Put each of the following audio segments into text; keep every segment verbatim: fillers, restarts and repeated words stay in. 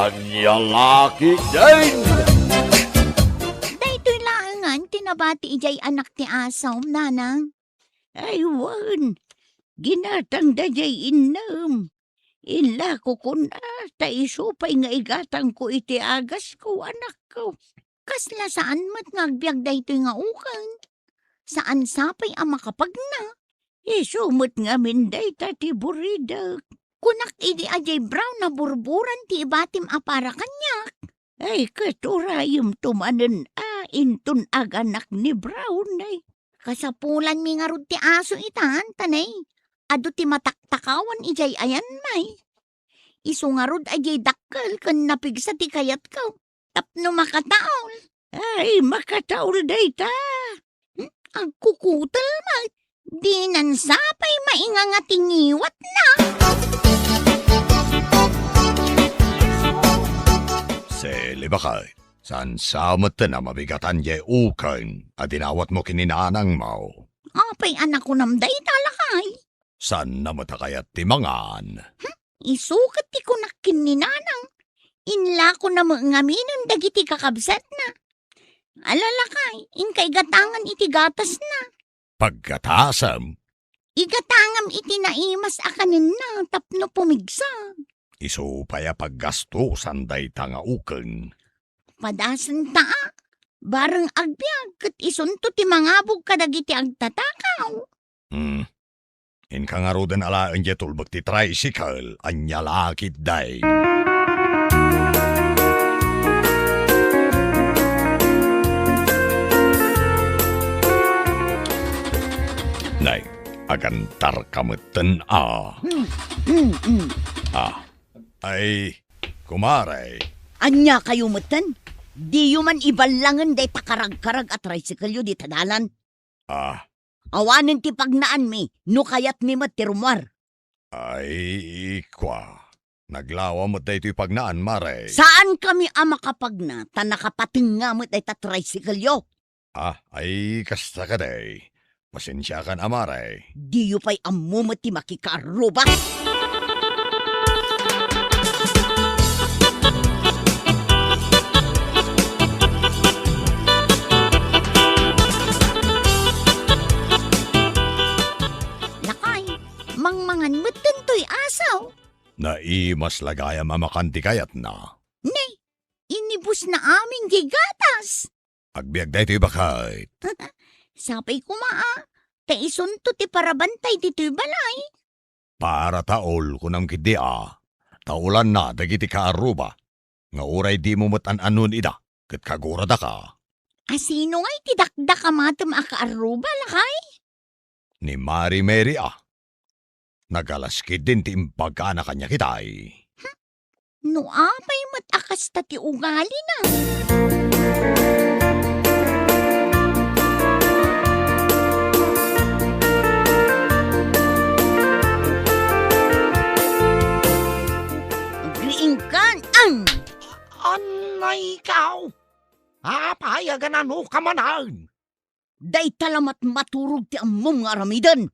Ania la ketdin? Daytoy laengen ti nabati idiay anak ti asom, nanang. Ay, wen. Ginatangda diay innem. Inlako kuna, ta isu pay nga igatangko iti agasko, anakko. Kasla saan met nga agbiag daytoy nga uken. Saan sapay a makapagna. Isu met ngamin dayta ti buridek. Kunak idi a diay brown a burburan ti ibatim a para kaniak. Ay, ket urayemto manen a inton aganak ni brown, ay. Kasapulanmi ngarud ti aso itan, ta nay, adu ti mataktakawan idiay ayanmi. Isu ngarud a diay dakkel ken napigsa ti kayatko tapno makataol. Ay, makataol dayta. Hmm, agkukutel met. Dinan sapay mainganga ti ngiwatna. Sili, baket, saan sa metten a mabigatan diay uken a dinawatmo ken ni nanangmo? Apay a nakunam dayta, lakay? Saanna met a kayat ti mangan? Hmm, isu ket ti kunak ken ni nanang. Inlakona met ngaminen dagiti kakabsatna. Ala, lakay, inka igatangan iti gatasna. Paggatasem? Igatangam iti naimas a kanenna tapno pumigsa. Isu pay a paggastosan dayta nga uken. Padasenta a. Bareng agbiag ket isunto ti mangabog kadagiti agtatakaw. Hmm. Inka ngaruden alaen diay tulbek ti tricycle, ania la ketdin? Nay, agantarka metten a. Hmm, hmm, hmm. Ah, ay, kumare. Ania kayo metten? Diyo man iballangen dayta karagkarag a tricycle-yo dita dalan? Ah. Awanen ti pagnaanmi no kayatmi met ti rummuar. Ay, kua. Naglawa met daytoy pagnaan, mare. Saankami a makapagna ta nakapatengnga met dayta tricycle-yo. Ah, ay, kasta kadi. Pasensiakan a, mare. Diyo pay ammo met ti makikaarruba. Lakay, mangmangan met daytoy asaw. Naimas la gayam a makan ti kayatna. Ne, inibusna amin diay gatas. Agbiag daytoy, baket. Sapay koma a, ta isunto ti parabantay ditoy balay. Para taol, kunam ketdi a. Taolanna dagiti kaarruba. Nga uray dimo met an-annon ida, ket kaguradaka. A sino ngay ti dakdak a matem a kaarruba, lakay? Ni Mari Mary a. Nagalas ketdin ti imbagana kaniak itay. Hmm? No apay met a kasta ti ugalina. Agriingkan, ang! Anay ikaw? Apay a ganano ka manen? Dayta la met maturog ti ammom nga aramiden.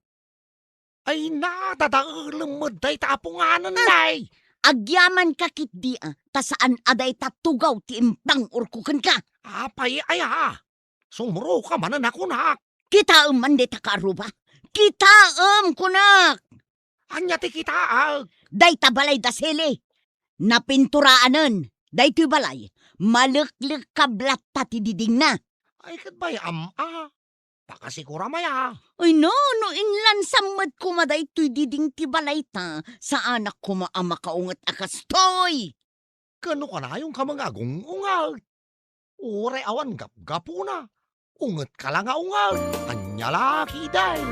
Ay, nadadaelem met dayta a punganen, ah, nay. Agyamanka ketdi a, ta saan a dayta tugaw ti impang-urko kenka. Apay aya? Sumroka manen a kunak. Kitaem man dayta kaarruba. Kitaem, kunak. Ania ti kitaek? Dayta balay da Sili. Napinturaanen. Daytoy balay, maleklekkab latta ti didingna. Ay, ket bay-am a. Pakasigura maya. Ay, no, no inlansam met koma daytoy diding ti balayta, saanak koma a makaunget a kastoy. Ken no kanayonka nga agung-unget, uray awan gapgapuna, ungetka la nga unget. Ania la ketdin?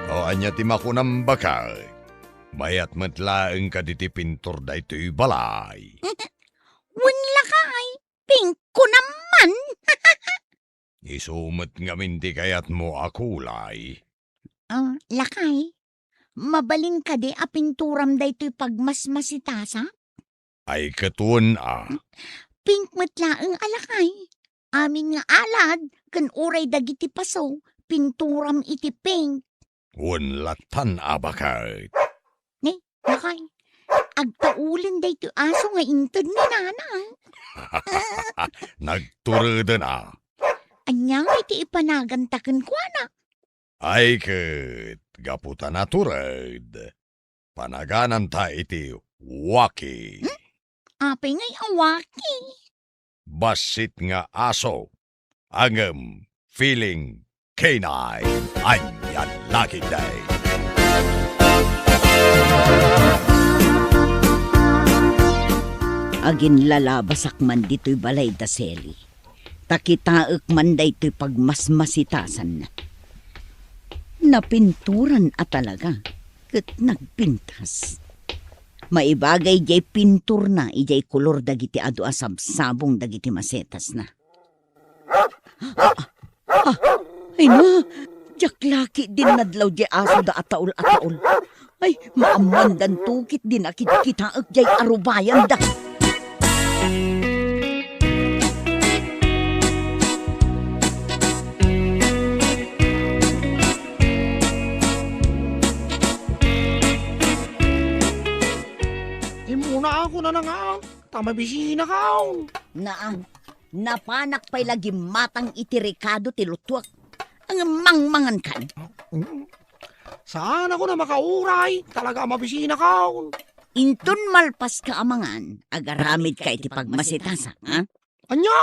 O, ania ti makunam, baket? Mayat met laeng kadi ti pintur daytoy balay? Wen, lakay, pink ko naman. Isu met ngamin ti kayatmo a kulay? Ah, lakay, mabalin kadi a pinturam daytoy pagmasmasitasak? Ay, ket wen a. Pink met laeng a, lakay. amin nga alad ken uray dagiti paso, pinturam iti pink. Wen lattan a baket. Ne, lakay, agtaulen daytoy aso nga inted ni nana. Nagtureden a. Ania nga iti ipanaganta kenkuana? Ay ket, gapu ta natured, panagananta iti waki. Hmm? Apay ngay a waki? Bassit nga aso, ngem feeling canine. Ania la ketdi? Aginlalabasak man ditoy balay da Sally. Ta kitaek man daytoy pagmasmasitasanna. Napinturan a talaga, ket nagpintas. Maibagay diay pinturna idiay kolor dagiti adu a sabsabong dagiti masetasna. Ah, ah, ay na, diak la ketdin nadlaw diay asoda a taol a taol. Ay, maammoandanto ketdin a kitkitaek diay arubayanda. Immuna ako nanangaw, ta mabisinakaw. Naan, napanak pay la gimmatang iti rekado ti lutuek. Ngem mangmangankan. Mm. Saanakon a makauray, talaga a mabisinakaw. Inton malpaska a mangan, agaramidka iti pagmasitasak, ha? Ania?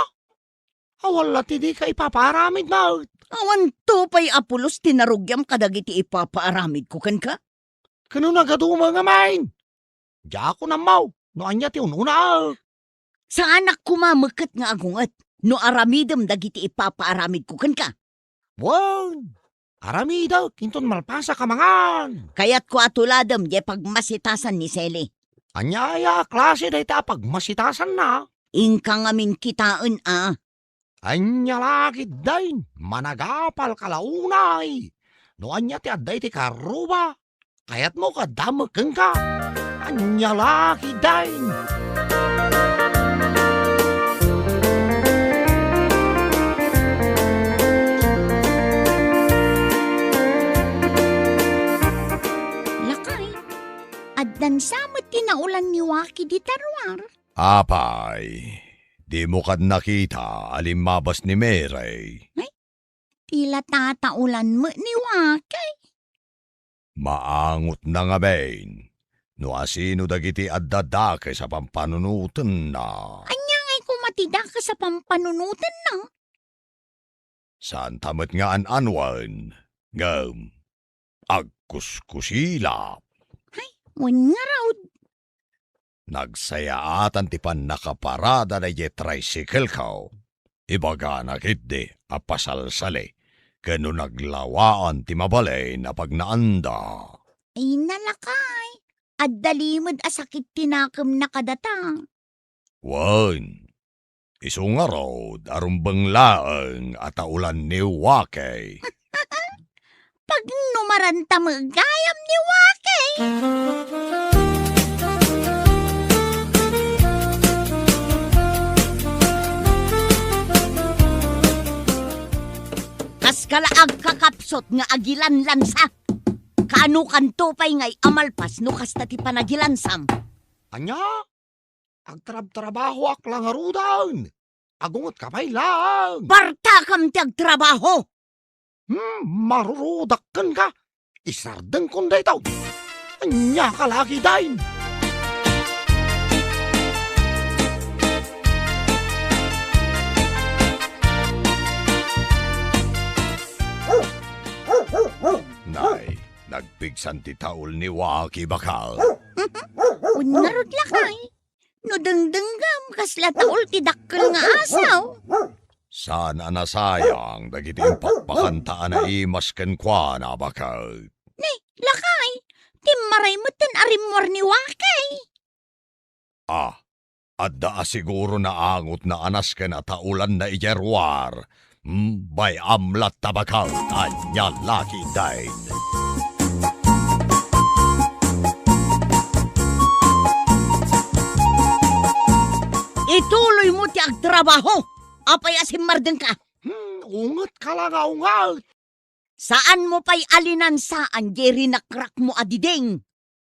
Awan la ti dika ipapaaramid met. Awanto pay a pulos ti narugiam kadagiti ipapaaramidko kenka? Ken no nagadu met ngamin? Diakon ammo no ania ti un-unaek. Saanak koma met ket nga agunget no aramidem dagiti ipapaaramidko kenka. Wen, aramidek inton malpasak a mangan. Kayatko a tuladem diay pagmasitasan ni Sally. Ania aya a klase dayta a pagmasitasanna? Inka ngamin kitaen a. Ania la ketdin, managapalka la unay. No ania ti adda iti karruba, kayatmo nga adda met kenka. Ania la ketdin. Lakay, addan sa met ti naolan ni Waki dita ruar. Apay, dimo kad nakita a limmabas ni Mary? Ay, ti la tataulan met ni Wakay. Maangotna ngamin no asino dagiti adda dakes a pampanunotenna. Ania ngay koma ti dakes a pampanunotenna? Saanta met nga an-anuen, ngem agkuskusilap. Ay, wen ngarud. Nagsayaatan ti pannakaparada daydiay tricycle-ko. Ibagana ketdi a pasalsali ken no naglawaan ti mabalin a pagnaanda. Ay, nalakay. Adda limed a sakit ti nakemna kadata. Wen, isu ngarud a rumbeng laeng a taulan ni Wakay. Pagnumaranta met gayam ni Wakay. Kaskala agkakapsut nga agilanlansa. Kaanokanto pay ngay a malpas no kasta ti panagilansam? Ania? Agtrabtrabahoak la ngaruden. Agungetka pay laeng. Bartakam ti agtrabaho! Hmm, marurudak kenka. Isardengkon daytoy. Ania ka la ketdin? Nay, nagpigsan ti taol ni Waki, bakal. Wen ngarud, lakay. No dengdenggam, kasla taol ti dakkel nga asaw. Saan a nasayang dagiti impakpakanta a naimas kenkuana, baket. Ni, lakay, timmaray metten a rimmuar ni Wakay. Ah, adda a siguro naangotna a nasken a taolanna idiay ruar. Hmm, bay-am latta, baket. Ania la ketdin? Ituloymo ti agtrabaho. Apay a simmardengka? Hmm, ungetka la nga unget. Saanmo pay a linansaan diay rinakrakmo a diding.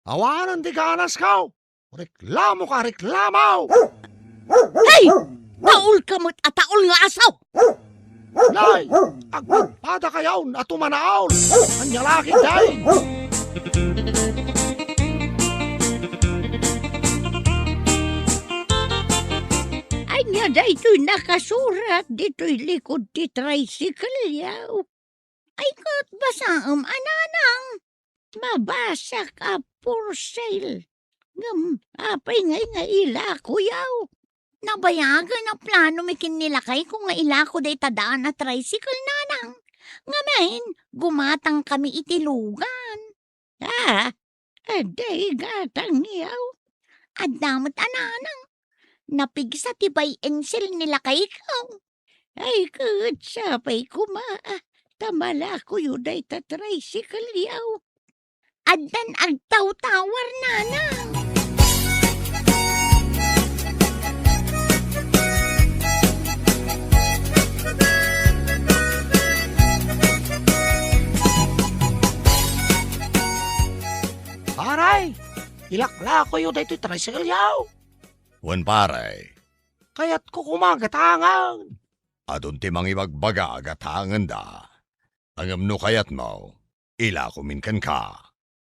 Awanen ti ganasko. Reklamoka, reklamo! Hey! Taolka met a taol nga aso! Nay, agpadpadakayon a tumanaol! Ania la ketdin? Ania daytoy nakasurat ditoy likod ti tricycle-yo? Ay, ket basaem a, nanang. Mabasak a for sale. Ngem apay ngay nga ilakoyo? Nabayagen a plano mi ken ni lakayko nga ilako dayta daan a tricycle, nanang. Ngamin, gumatang kami iti lugan. Ah, adda gatangyo. Adda met a, nanang. Napigsa ti buy and sell ni lakayko. Ay, ket sapay koma ta malakoyo dayta tricycle-yo. Addan agtawtawar, nanang. Pare, ilaklakoyo daytoy tricycle-yo. Wen, pare. Kayatko koma gatangen. Adun ti mangibagbaga a gatangenda. Ngem no kayatmo, ilakomin kenka.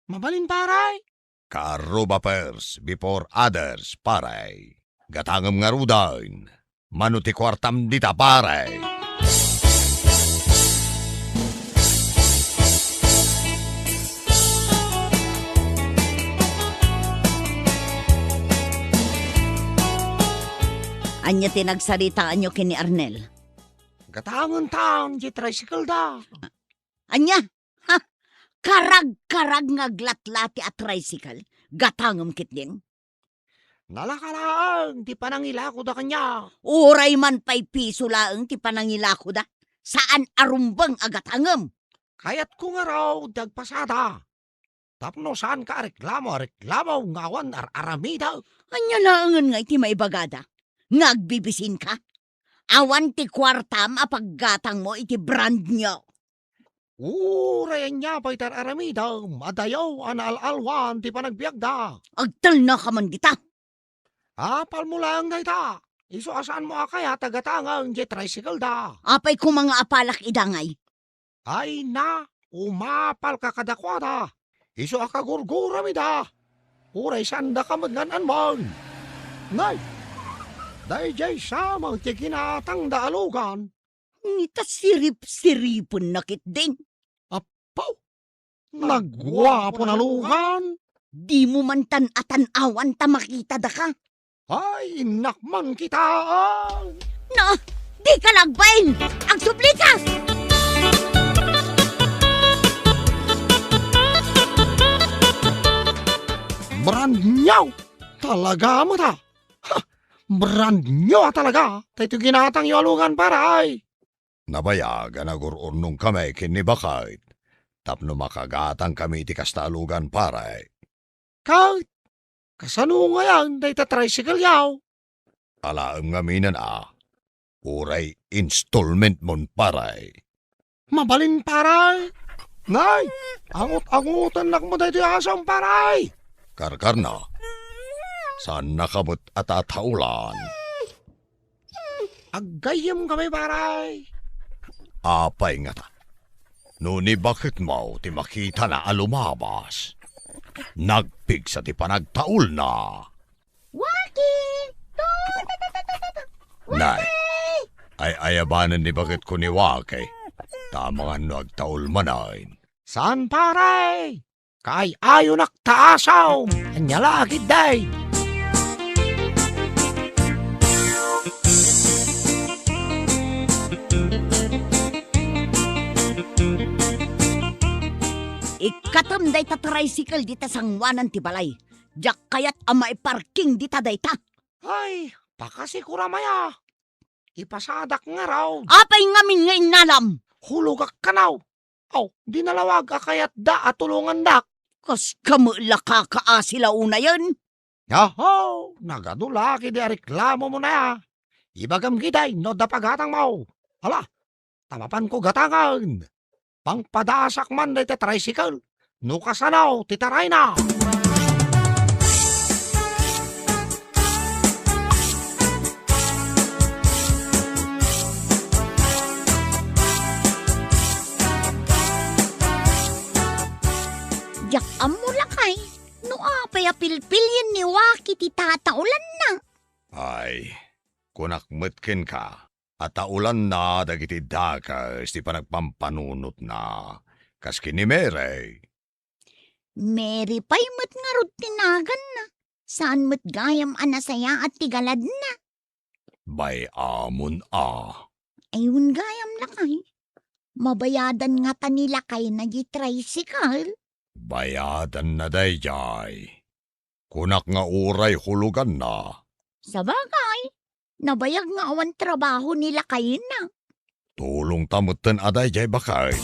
Mabalin, pare. Kaarruba first before others, pare. Gatangem ngaruden. Mano ti kuartam dita, pare? Ania ti nagsaritaanyo ken ni Arnel? Gatangentan ti tricycle-da. Ania? Ha? Karagkarag nga aglatlati a tricycle? Gatangem ketdin? Nalaka laeng ti panangilakoda kaniak. Uray man pay piso laeng ti panangilakoda, saan a rumbeng a gatangem. Kayatko ngarud ti agpasada. Tapno saanka a reklamo a reklamo nga awan ar-aramidek. Ania laengen ngay ti maibagada? Nga agbibisinka? Awan ti kuartam a paggatangmo iti brand new. Uray ania pay ti ar-aramidem, adayo a naal-alwan ti panagbiagda. Agtalnaka man dita. Apalmo laeng dayta. Isu a saanmo a kayat a gatangen diay tricycle-da. Apay koma nga apalak ida ngay? Ay na, umapalka kadakuada. Isu a kagurguram ida. Uray saandaka met nga an-anman. Nay, daydiay sa met ti ginatangda a lugan. Ngita sirip-siripenna ketdin. Apo, naguapon a lugan. Dimo man tan-atan-awan ta makitadaka. Ay, innak man kitaen. No, dika la agbain. Agsublikas! Brand new talaga met a. Ha! Brand new a talaga daytoy ginatangyo a lugan, pare. Nabayag a nagur-urnongkami ken ni Baket tapno makagatangkami iti kasta a lugan, pare. Ket kasano ngayen dayta tricycle-yo? Alaem ngamin a, uray installment-mon, pare. Mabalin, pare. Nay, angot-angotennak met daytoy asom, pare. Karkarna, saannaka met a tataolan. Aggayyemkami, pare. Apay ngata? No ni Baketmo ti makitana a lumabas, nagpigsa ti panagtaolna. Waki! Nay, ay-ayabanen ni Baketko ni Waki. Ta amangan no agtaol manen. Saan, pare? Kaay-ayonak ta asom. Ania la a ketdi? Ikkatem dayta tricycle dita sangoanan ti balay. Diak kayat a maiparking dita dayta. Ay, pakasikuram aya. Ipasadak ngarud. Apay ngamin nga innalam? Hulogak kano. Aw, di nalawag a kayatda a tulongandak. Kaskam la kakaasi la unayen. Aho, nagadu la ketdi a reklamomon aya. Ibagam gidi no adda pagatangmo. Ala, ta mapanko gatangen. Pangpadaasak man dayta tricycle no kasano ti tarayna. Diak ammo, lakay, no apay a pilpilien ni Waki ti tataulanna. Ay, kunak met kenka, a taulanna dagiti dakes ti panagpampanunotna, kas ken ni Mary. Mary pay met ngarud ti naganna. Saan met gayam a nasayaat ti galadna. Bay-amon a. Ay, wen gayam, lakay. Mabayadan ngata ni lakayna di tricycle? Bayadanna daydiay. Kunak nga uray huloganna. Sabagay, nabayag nga awan trabaho ni lakayna. Tulongta metten a daydiay, baket.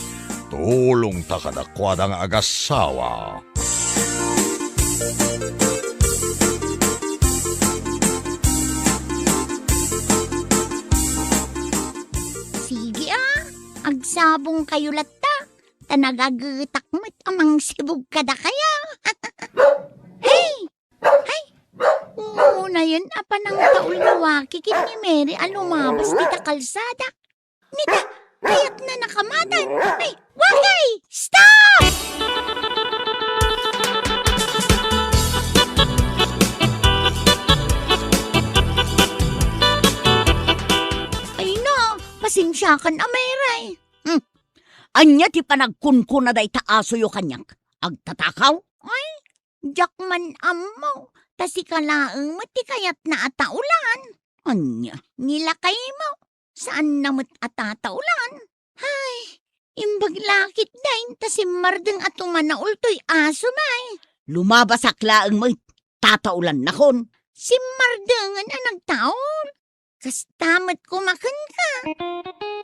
Tulongta kadakuada nga agassawa. Sige a, agsabongkayo latta, ta nagagetak met a mangsibog kadakayo. Hey! Ay, unayen a panangtaul ni Waki ken ni Mary a lumabas dita kalsada. Nita, kayatna nakamatang. Ay, Waki! Stop! Ay na, pasensiakan a, Mary. Hmm. Ania ti panagkunkuna dayta asoyo kaniak? Agtatakaw? Ay, diak man ammo, ta sika laeng met ti kayatna a taulan. Ania, ni lakaymo, saanna met a tataulan. Hay, imbag la ketdin ta simmardeng a tumanaul toy asom ay. Lumabasak laeng met, tataulannakon. Simmardengen a nagtaul. Kasta met koma kenka.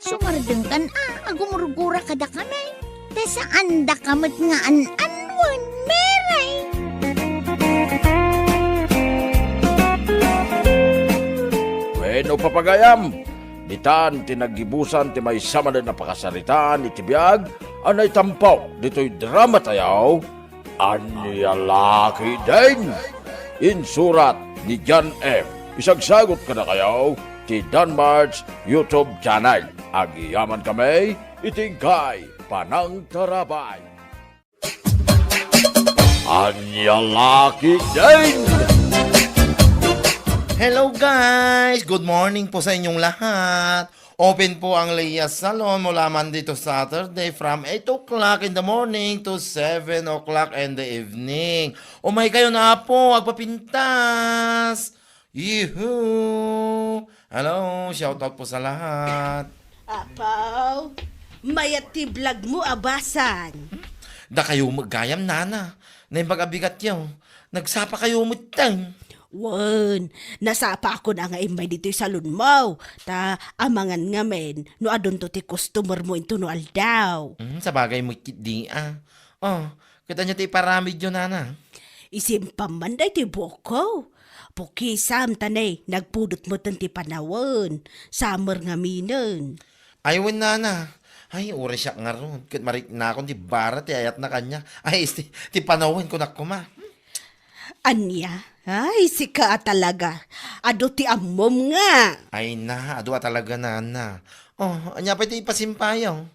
Sumardengkan a, agumurgura kadakami. Ta saandaka met nga an-anuen, Mary. Wenno, papagayam, ditan ti naggibusan ti maysa manen a pakasaritaan iti biag a naitampo ditoy drama tayo, Ania la ketdin? Insurat ni John F. Isagsagot kadakayo ti Danmart's YouTube channel. Agyamankami iti inkay panangtarabay. Ania la ketdin? Hello guys! Good morning po sa inyong lahat. Open po ang Leia Salon mula Monday to Saturday from eight o'clock in the morning to seven o'clock in the evening. Umay kayo na po, agpapintas! Yuhu! Hello, shout out po sa lahat. Apaw, mayat ti vlog mo a basang. Dakayo met gayam, nana. Naimbag a bigatyo. Nagsapa kayo metten. Wen, nasapakon a nga immay ditoy salonmo. Ta amangan ngamin no adunto ti customer mo intono aldaw. Hmm, sabagay met ketdi a. Oh, ket ania ti iparamidyo, nana? Isimpam man daytoy buokko. Pukisam ta ne, nagpudot metten ti panawen. Summer ngaminen. Ay, wen, nana. Ay, uray siak ngarud. Ket mariknakon ti bara ti ayatna kaniak. Ay, isti, ti panawen kunak koma. Ania? Ay, sika a talaga. Adu ti ammom nga. Ay na, adu a talaga, nana. Oh, ania pay ti ipasimpayo?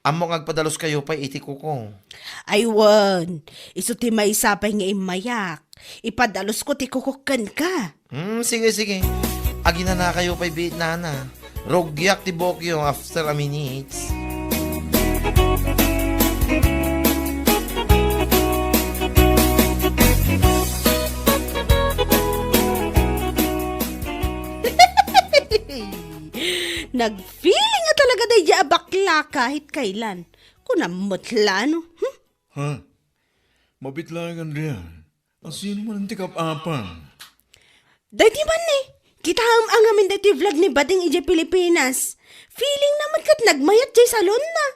Ammok nga agpadalus kayo pay iti kuko. Ay wen, isu ti maysa pay nga immayak. Ipadalusko ti kukok kenka. Hmm, sige, sige. Aginana kayo pay biit, nana. Rugiak ti buokyo after a minutes. Nag-feeling a talaga daydiay a bakla kahit kailan. Kunam met la, no? Hmm? Ha? Mabitlaeng, Andrea. Asino man ti kap-apang? Daytoy man ni, kitaem a ngamin daytoy vlog ni Bading idiay Pilipinas. Feeling na met ket nagmayat diay salonna.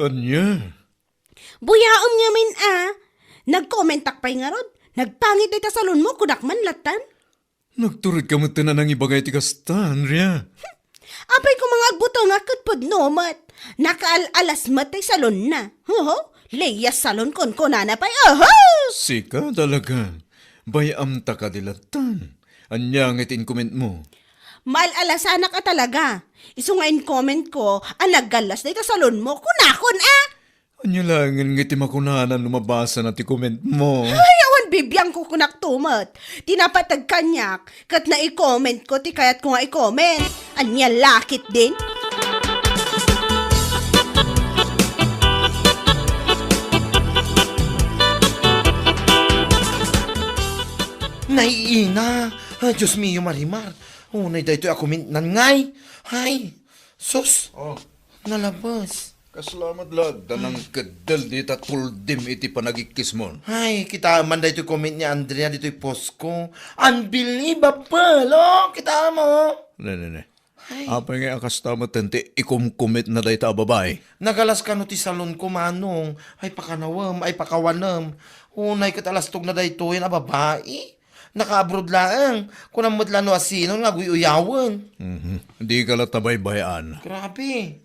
Ania? Buyaem ngamin a. Nagkomentak pay ngarud. Nagpangit dayta salonmo, kunak man lattan. Nagturedka met a nangibagay ti kasta, Andrea. Apay koma nga agbutengak ket pudno met. Nakaal-alas met ti salonna. Hoho, Lea Salon kunkunana pay. Oho! Sika talaga. Bay-am ta kadi lattan. Ania nga iti inkomentmo? Maal-alasanak a talaga. Isu nga inkomentko a naggallas dayta salonmo. Kunakon, a! Ania laengen nga iti makunana no mabasana ti komentmo? Ay, awan bibiangko, kunakto met. Ti napateg kaniak, ket naikomentko ti kayatko nga ikoment. Ania la ketdin? Naiina! Ah, Dios mio, Marimar. Unay daytoy a komentnan ngay. Hay, sus. Oh. Nalabas. Kasla met la adda nangkeddel dita tuldim iti panagikkismon. Ay, kitaem man daytoy comment ni Andrea ditoy post ko. Unbelievable! Oh, kitaem, oh. Ne, ne, ne. Ay. Apay nga a kasta met ti ikumkumitna dayta a babai? Nagalas kano ti salon ko, Manong. Ay, pakanawem, ay, pakawanem. Unay ket alastogna daytoyen a babai. Naka-abroad laeng. Kunam met la no asino nga aguy-uyawen. Mhm. Dika la tabaybay-an. Grabe.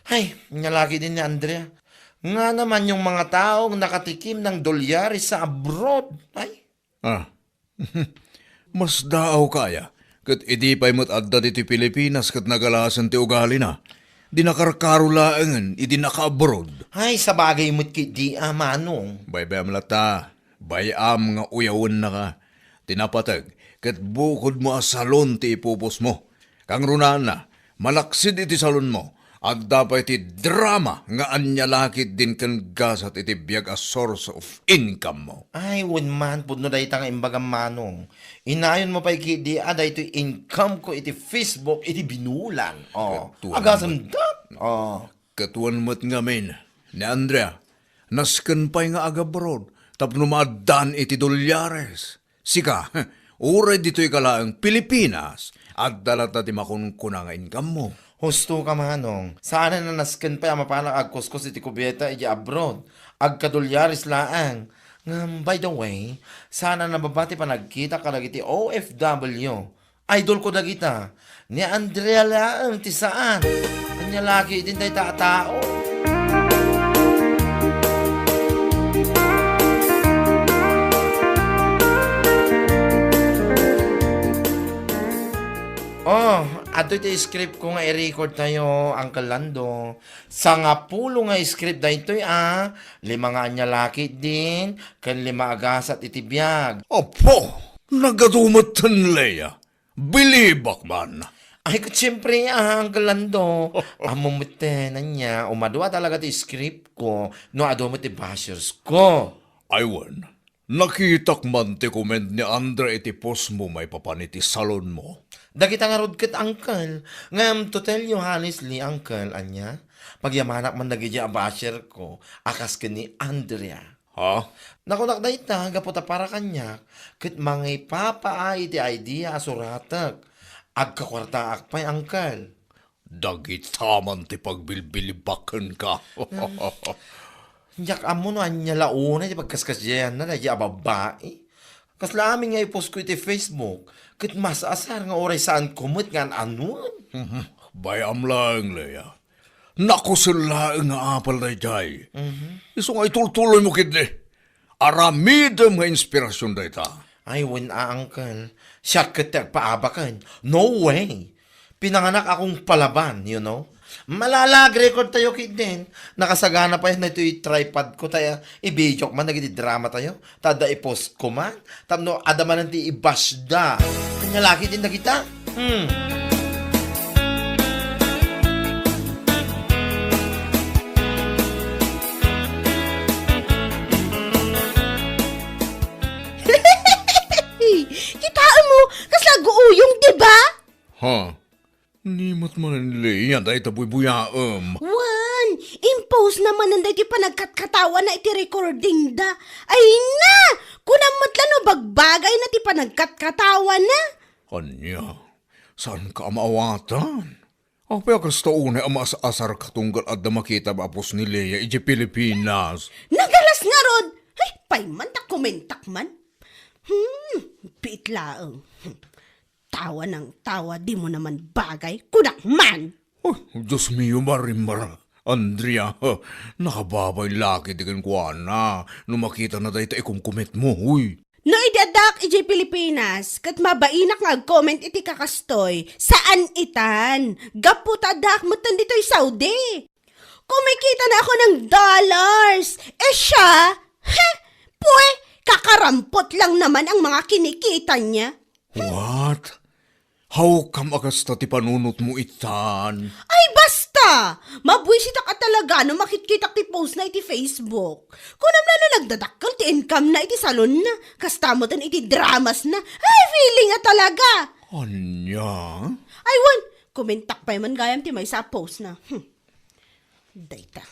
Ay, ania la ketdin ni Andrea. Ngana man yung mga taong nakatikim ng dolyares sa abroad. Ay. Ah. Masdaawka aya. Ket idi pay met adda ditoy Pilipinas ket nagalasen ti ugalina. Di nakarkaro laengen idi naka-abroad. Ay, sabagay met ketdi a, Manong. Baybay-am latta. Bay-am nga uyawennaka. Ti napateg, ket bukodmo a salon ti ipupusmo. Kangrunaanna, malaksid iti salonmo, adda pay ti drama nga ania la ketdin ken gasat iti biag a source of income mo. Ay, wen man, pudno dayta nga imbagam, Manong. Inayonmo pay ketdi a daytoy income ko iti Facebook iti binulan. Oh, agasem dat. Oh. Ket wen met ngamin, ni Andrea, nasken pay nga agabroad tapno maaddaan iti dolyares. Sika, uray ditoy ka laeng Pilipinas, adda latta ti makunkuna nga income mo. Husto ka, Manong. Saan a nasken pay a mapanak agkuskos iti kubyeta iti abroad. Agkadolyares laeng. Ngem, by the way, saan a nababa ti panagkita kadagiti O F W. Idol ko dagita. Ni Andrea laeng ti saan. Ania la ketdin dayta a tao? Oh, adtoy ti script ko nga i-record tayo, Uncle Lando. Sangapulo nga script daytoy, a. Lima nga ania la ketdin, ken lima a gasat iti biag. Apo! Nagadu metten, Lea. Bilibak man. Ay, ket siempre, ah, Uncle Lando. Ammo metten, ania, umadua talaga ti script ko no adu met ti bashers ko. Ay, wen, nakitak man ti comment ni Andre iti post mo maipapan iti salon mo. Dagita ngarud ket, Uncle. Ngem, to tell you honestly, Uncle, ania, pagyamanak man dagiti a basher ko a kas ken ni Andrea. Ha? Nakunak dayta gapu ta para kaniak, ket mangipapaay iti idea a suratek. Agkakuartaak pay, Uncle. Dagita man ti pagbilbilibakenka. Diak ammo no ania la unay ti pagkaskasiayanna daydi a babbai. Kasla amin nga i-post ko iti Facebook, ket mas asar nga uray saanko met nga an-anuen. Bay-am laeng, Lea. Nakusel laeng nga apal daydiay. Mhm. Isu nga itultuloymo ketdi. Aramidem nga inspirasyon dayta. Ay, wen a, Uncle. Siak ket ti agpaabaken. No way. Pinanganak akong palaban, you know. Malalag record tayo ketdin. Nakasagana pay daytoy tripod ko ta i-video ko man dagiti drama tayo. Ta adda i-post ko man. Tapno adda manen ti i-bash da. Ania la ketdin dagita. Hmm. Kitaenmo, kasla aguuyong, di ba? Ha? Ni met manen, Lea, dayta buybuyaem. Wen, impose na manen daytoy panagkatkatawana iti recording da. Ay na! Kunam met la no bagbagayna ti panagkatkatawana. Ania? Saanka a maawatan? Apay a kasta unay a maas-asarka tunggal adda makitam a post ni Lea idiay Pilipinas? Nagalas ngarud! Ay, pay man ta komentak man. Hmm, piit laeng. Tawa nang tawa, dimo naman bagay. Kunak man! Oh, Dios mio, Marimar. Andrea, ha, nakababain la ketdi kenkuana no makitana dayta ikumkumetmo, uy. No idi addaak idiay Pilipinas, ket mabainak nga ag-comment iti kakastoy, saan itan. Gapu ta addaak metten ditoy Saudi. Kumikita na ako ng dollars. Eh siya? Heh! Pwe, kakarampot lang naman ang mga kinikita niya. What? How come a kasta ti panunotmo itan? Ay, basta! Mabuisitak a talaga no makitkitak ti post na iti Facebook. Kunam la no nagdadakkel ti income na iti salon na. Kasta metten iti dramas na. Ay, feeling a talaga! Ania? Ay, wen, kumentak pay man gayam ti maysa a post na. Hmm. Dayta.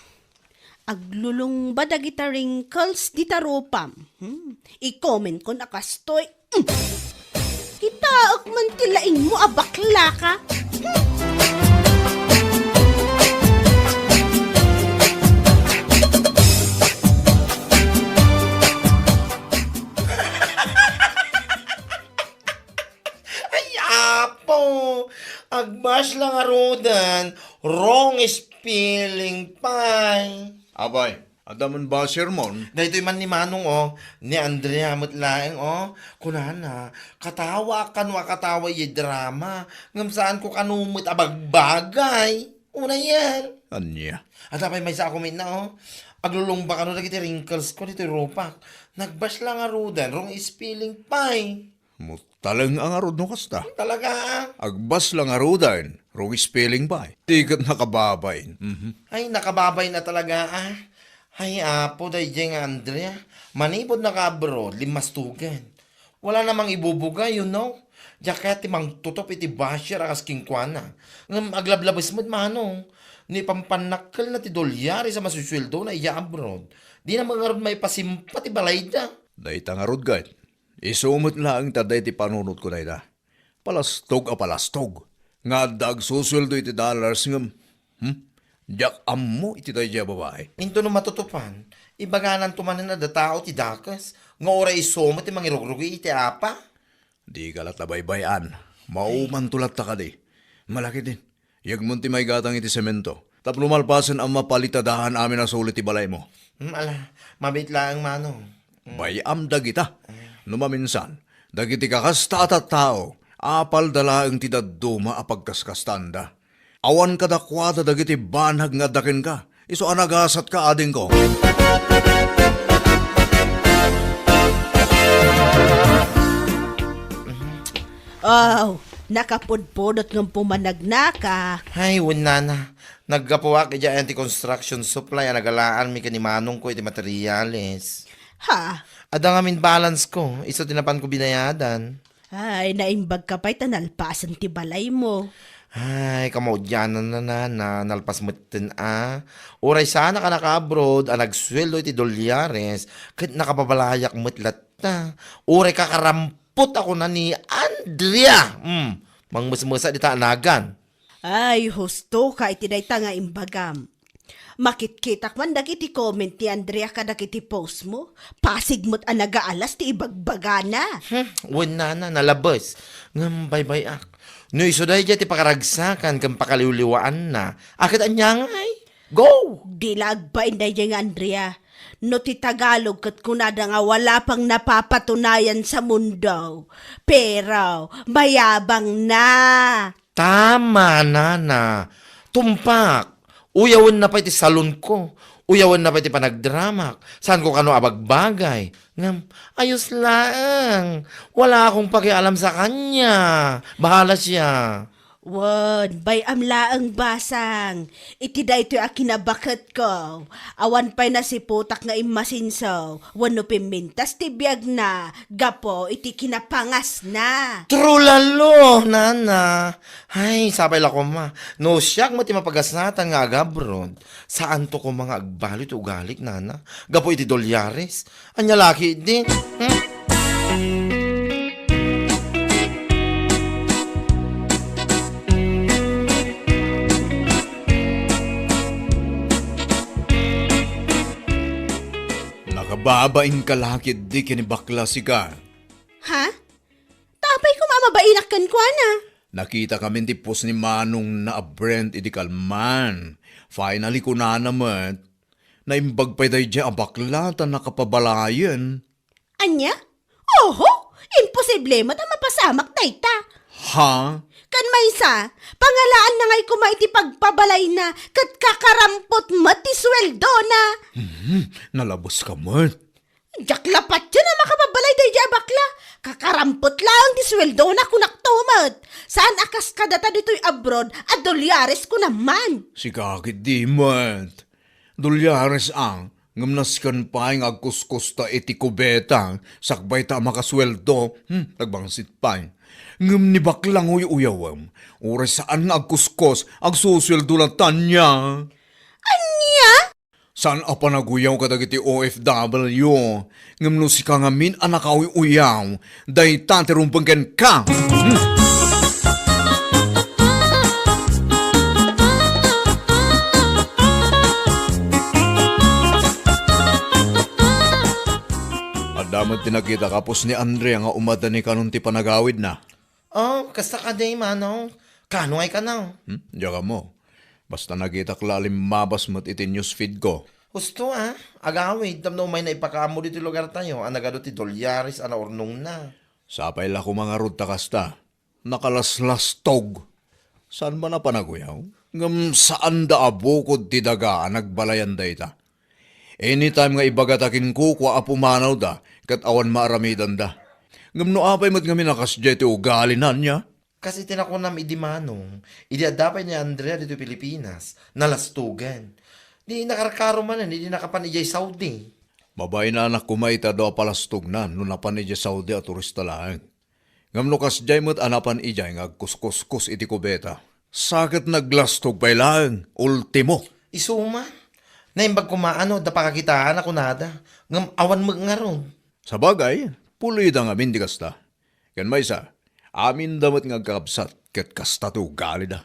Aglulungba dagita wrinkles dita rupam. Hmm. I-comment kon a kastoy. Hmm. Kitaek man ti laingmo a baklaka. Hmm. Ay, apo! Agbasla ngaruden, wrong spelling pay. Apay, adda man basher mon? Daytoy man ni Manong, oh, ni Andrea met laeng, oh. Kunana, katawaak kano a katawa idiay drama, ngem saanko kano met a bagbagay. Unayen. Ania? Adda pay maysa a comment na, oh. Aglulungba kano dagiti wrinkles ko ditoy rupak. Nagbasla ngaruden, wrong spelling pay. Mutaleng a ngarud no kasta. Talaga, ah? Agbasla ngaruden, wrong spelling pay. Ti ket nakababain. Mhm. Ay, nakababain a talaga, ah. Ay, apo, daydiay nga Andrea. Manipud naka-abroad, limmastugen. Wala namang ibubuga, you know. Diak kayat ti mangtutop iti basher a kas kenkuana. Ngem aglablabes met, Manong. No ipampannakkelna ti dolyares a masusueldona idiay abroad, dina met ngarud maipasimpa ti balayda. Dayta ngarud, ket isu met laeng ta dayta ti panunotko dayta. Palastog a palastog nga adda agsusueldo iti dollars ngem, hmm? Diak ammo iti daydiay a babai. Inton no matutupan, ibagananto manen a datao ti dakes nga uray isu met ti mangirugrugi iti apa? Dika la ta baybay-an. Maumanto latta kadi. Malakidin. Yegmon ti maigatang iti semento. Tapno malpasen a mapalitadahan amin a suli ti balaymo. Hmm, ala, mabiit laeng, Manong. Hmm. Bay-am dagita. No maminsan, dagiti kakasta a tattao, apalda laeng ti dadduma a pagkaskastaanda. Awan kadakuada dagiti banag nga adda kenka. Isu a nagasatka, adingko. Aw, nakapudpudot ngem pumanagnaka. Ay, wen nana. Naggapuak idiay anti-construction supply a nagalaanmi ken ni manongko iti materials. Ha? Adda ngamin balance ko, isu ti napanko binayadan. Ay, naimbag ka pay ta nalpasen ti balaymo. Ay, kamaudiananna, nana, nalpas metten a. Uray saanak a naka-abroad a nagsueldo iti dolyares, ket nakababalayak met latta. Uray kakarampot a kuna ni Andrea. Hmm, mangmesmesa dita a nagan. Ay, husto ka iti dayta nga imbagam. Makitkitak man dagiti comment ni Andrea kadagiti post mo. Pasig met a nagaalas ti ibagbagana. Hmm, wen nana, nalabes. Ngem baybay-ak. No isu daydiay ti pakaragsakan ken pakaliwliwaanna, a ket ania ngay? Go! Di la agbain daydiay nga Andrea. No ti Tagalog ket kunada nga wala pang napapatunayan sa mundo. Pero, mayabang na. Tama, nana. Tumpak. Uyawenna pay ti salonko. Uyawenna pay ti panagdramak. Saanko kano a bagbagay. Ngem, ayos laeng. Wala akong pakialam sa kanya. Bahala siya. Wen, bay-am laeng, basang. Iti daytoy a kinabaketko, awan pay nasiputak nga immasinso wenno pimmintas ti biagna gapu iti kinapangasna. Trulalo, nana. Ay, sapay la koma. No siak met ti mapagasnatan nga agabroad, saanto koma nga agbalu ti ugalik, nana, gapu iti dolyares. Ania la ketdi? Hmm? Nakababain ka la ketdi ken ni bakla sika. Ha? Ta apay koma a Painak kenkuana. Nakitakamin ti post ni manongna a Brent idi kalman. Finally, kunana met, naimbag pay daydiay a bakla ta nakapabalayen. Ania? Oho! Imposible met a mapasamak dayta. Ha? Ken maysa, pangalaanna ngay koma iti pagpabalayna ket kakarampot met ti suweldona. Hmm, nalabeska met. Diak la patien a makapabalay daydiay a bakla. Kakarampot laeng ti suweldona, kunakto met. Saan a kas kadata ditoy abroad a dolyares kunam man. Sika ketdi met. Dolyares a, ngem nasken pay nga agkuskusta iti kubeta, sakbay ta a makasueldo, hmm, nagbangsit pay. Ngem ni bakla nga uy-uyawem, uray saan nga agkuskos, agsusueldo latta nia. Ania? Saan a panaguyaw kadagiti O F W, ngem no sika ngamin a nakauy-uyaw, dayta ti rumbeng kenka. Hmm. Adda met ti nakita ka post ni Andrea nga umadda ni kanon ti panagawidna. Oh, kasta kadi, manong. Kano ngay kano? Hmm? Diak ammo. Basta nakitak la a limmabas met iti newsfeed ko. Husto a, agawid, tapno umayna ipakaammo ditoy lugartayo a nagadu ti dolyares a naurnongna. Sapay la koma ngarud ta kasta. Nakalaslastog. Saan man a panaguyaw? Ngem saanda a bukod ti daga a nagbalayan dayta. Anytime nga ibagata kenkuana a pumanawda ket awan maaramidanda. Ngem no apay met ngamin a kasdiay ti ugalina nia? Kas iti nakunam idi manong, idi adda pay ni Andrea ditoy Pilipinas, nalastogan. Di nakarkaro manen idi nakapan idiay Saudi. Mabainanak koma iti adu a palastogna no napan idiay Saudi a turista laeng. Ngem no kasdiay met a napan idiay nga agkuskuskos iti kubeta, sa ket naglastog pay laeng, ultimo. Isu man, naimbag koma no adda pakakitaan a kunada, ngem awan met ngarud. Sabagay, pulida ngamin ti kasta. Ken maysa, aminda met nga agkakabsat ket kasta ti ugalida.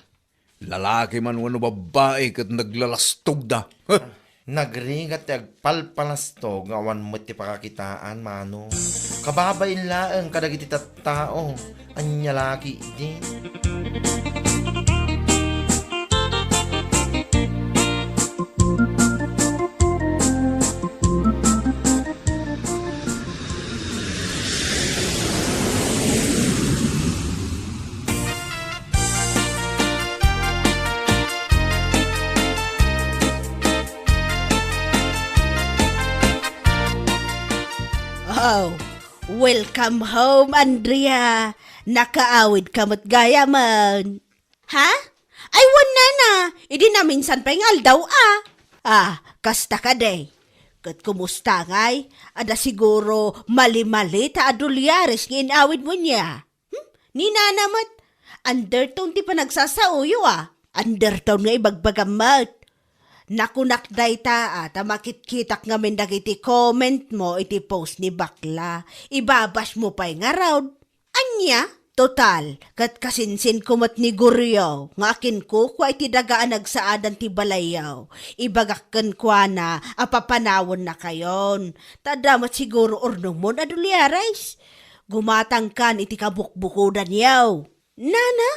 Lalaki man wenno babbai ket naglalastogda. Nagrigat ti agpalpalastog nga awan met ti pakakitaan, manong. Kababain laeng kadagiti tattao. Ania la ketdi? Oh, welcome home, Andrea. Nakaawid ka met gayamen. Ha? Ay, wen, nana, idi naminsan pay nga aldaw a. Ah, kasta kadi. Ket kumusta ngay? Adda siguro mali-mali ta a dolyares nga in-awid mo nia. Hmm? Ni nana met, undertone ti panagsasaoyo a. Undertone nga ibagbagam met. Nakunak dayta a, ta makitkitak ngamin dagiti comment mo iti post ni bakla. Ibabas mo pay ngarud. Ania? Total, ket kasinsinko met ni Goryo nga akinkukua iti daga a nagsaadan ti balayyo. Ibagak kenkuana a papanawennakayon. Ta adda met siguro urnongmon a dolyares. Gumatangkan iti kabukbukodanyo. Nana,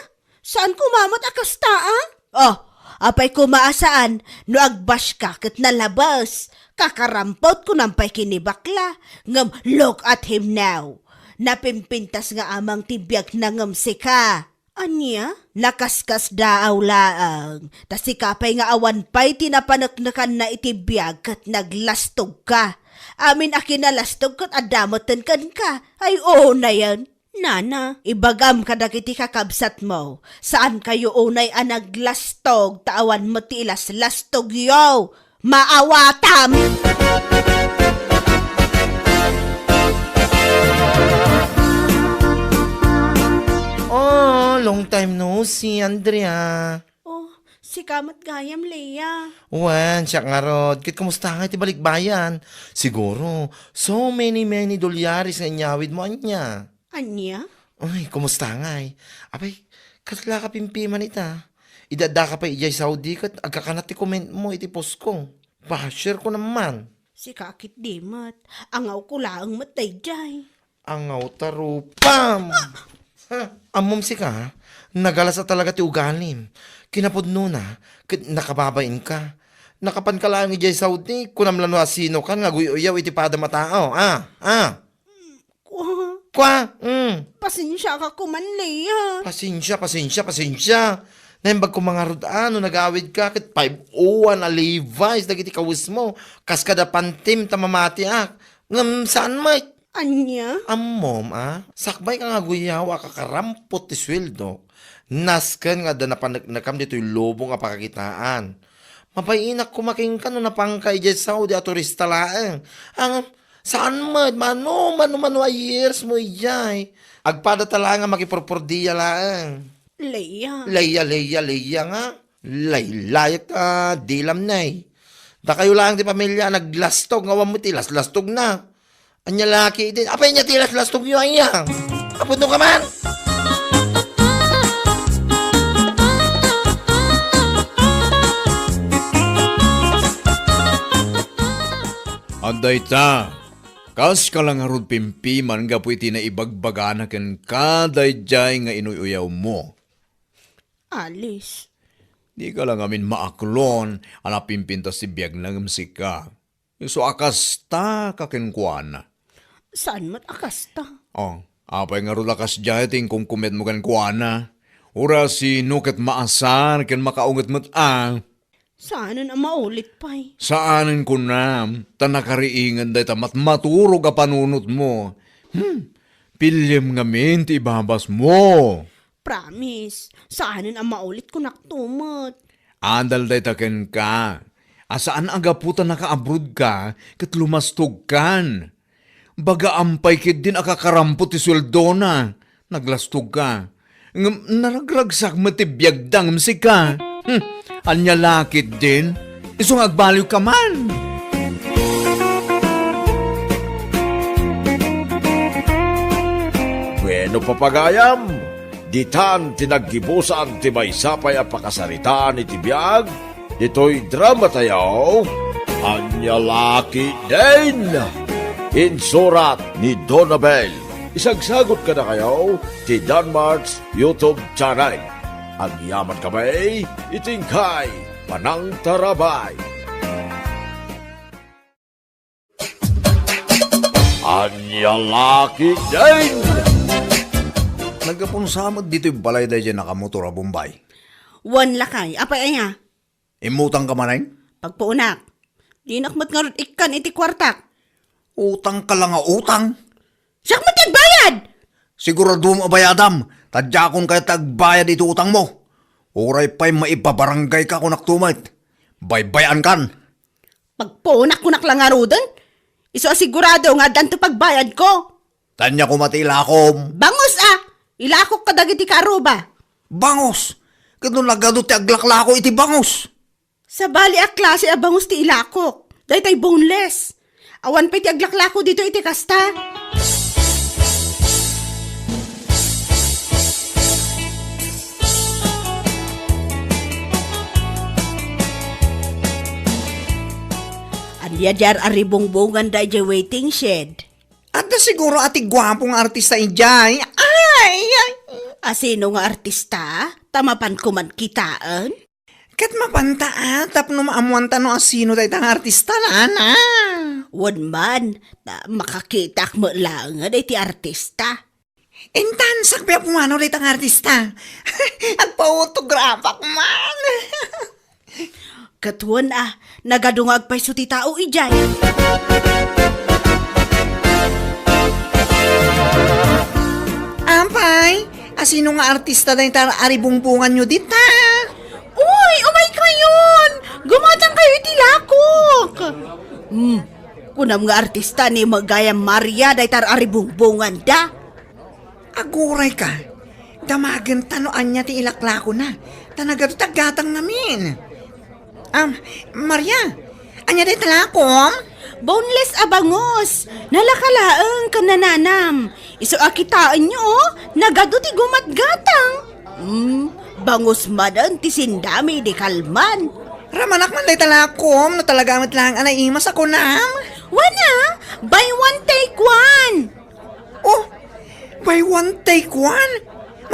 saan koma met a kasta a? Oh, apay koma a saan no agbaska ket nalabes? Kakarampot kunam pay ken ni bakla, ngem look at him now. Napimpintas nga amang ti biagna ngem sika. Ania? Nakaskasdaaw laeng, ta sika pay nga awan pay ti napaneknekanna iti biag ket naglastogka. Amin a kinalastog ket adda metten kenka. Ay, unayen. Nana, ibagam kadagiti kakabsatmo, saankayo unay a naglastog ta awan met ti ilaslastogyo. Maawatam! Oh, long time no see, Andrea. Oh, sika met gayam, Lea. Wen, siak ngarud. Ket kumusta ngay ti balikbayan? Siguro, so many, many dolyares nga inyawidmo ania. Ania? Uy, kumusta ngay? Apay, kasla ka pimpiman ita? Idi addaka pay idiay Saudi ket agkakanat ti comment mo iti post ko. Basher ko naman. Sika ketdi met. Angawko laeng met daydiay. Angaw ta rupam! Ah! Ha? Ammom sika, nagalas a talaga ti ugalim. Kinapudnona, ket nakababain ka. Nakapan ka laeng idiay Saudi, kunam la no asino kan nga aguy-uyaw iti padam a tao. Ah, ah. Kua, Kua, mm. Pasensia ka kuman, Lea. Pasensia, pasensia, pasensia. Naimbag ko mangarud a no nagawid ka ket five oh one a Levi's dagiti kawesmo. Kas kada pantim ta mamatiak. Ngem saan met? Ania? Ammom, a? Sakbay ka nga aguyaw a kakarampot ti sueldo. Nasken nga adda napaneknekam ditoy lubong a pakakitaan. Mapainak koma kenka no napanka idiay Saudi a turista laeng. Ang, saan met, mano, mano, mano a years mo idiay? Agpada ta laeng a makipurpurdia laeng. Leia. Leia, Leia, Leia nga. Laylayek ta dilam nay. Dakayo laeng ti pamilya a naglastog nga awan met ti laslastogna. Ania la ketdin? Apay ania ti laslastogyo aya? Apudno ka man? Adda ita, kas ka la ngarud pimpiman gapu iti naibagbagana kenka daydiay nga inuy-uyawmo. Alice. Dika la ngamin maaklon a napimpintas ti biagna ngem sika. Isu a kasta ka kenkuana. Saan met a kasta? Oh, apay ngarud a kasdiay ti inkumkumetmo kenkuana? Uray sino ket maasar ken makaunget met a. Saanen a maulit pay. Saanen kunam, ta nakariingen dayta matmaturog a panunotmo. Hmm, piliem ngamin ti ibabasmo. Promise, saanen a maulit kunak tumet. Adal dayta kenka, a saan a gapu ta nakaabroad ka ket lumastog kan. Baga ampay ketdin a kakarampot ti sueldona, naglastog ka. Ngem naragragsak met ti biagda ngem sika. Hmm, ania la ketdin? Isu nga agbaliw ka man. Bueno, papagayam, ditan ti naggibusan ti maysa pay a pakasaritaan iti biag ditoy dramatayo, Ania la ketdin? Insurat ni Donabel. Isagsagut kadakayo ti Danmart's YouTube channel. Agyaman kami iti inkay panangtarabay. Ania la ketdin? Naggapunsa met ditoy balay daydiay nakamotor a Bombay. Wen lakay, apay aya? Immutang ka manen? Pagpuonak. Dinak met ngarud ikkan iti kuartak. Utang ka la nga utang. Siak met ti agbayad! Siguraduem a bayadam, ta diakon kayat ti agbayad iti utangmo. Uray pay maipabarangay ka kunak tumet. Baybay-an kan. Pagpuonak kunak la ngaruden. Isu a sigurado nga addanto pagbayadko. Ania koma ti ilakom? Bangus a! Ilakok kadagiti kaaruba. Bangus? Ket no nagadu ti aglaklako iti bangus? Sabali a klase a bangus ti ilakok. Daytay boneless. Awan pay ti aglaklako dito iti kasta. Ania diay ar-aribungbongan daydiay waiting shed? Adda siguro a ti guapo nga artista idiay. Ay, ay. Asino nga artista? Ta mapan koman kitaen? Ket mapanta a, tapno maammoanta no asino dayta nga artista, nana. Wen man, ta makakitak met laeng dayta artista. Intan, sakbay a pumanaw dayta nga artista. Agpa-autograph-ak man. Ket wen a, nagadu nga agpayso ti tao idiay. Apay, asino nga artista dayta ar-aribungbonganyo dita? Uy, umay kayon! Gumatang kayo iti lakok! Hmm, kunam nga artista ni Magayang Maria dayta ar-aribungbonganda. Aguray ka. Damagenta no ania ti ilaklakona. Ta nagadu ti aggatang ngamin. Ah, Maria, ania dayta lakom? Boneless a bangus. Nalaka laeng ken nananam. Isu a kitaenyo, oh, nagadu ti gumatgatang. Hmm, bangus manen ti sindami di kalman. Ramanak man dayta lakom, no talaga met laeng a naimas a kunam. Wen a, buy one take one. Oh, buy one take one?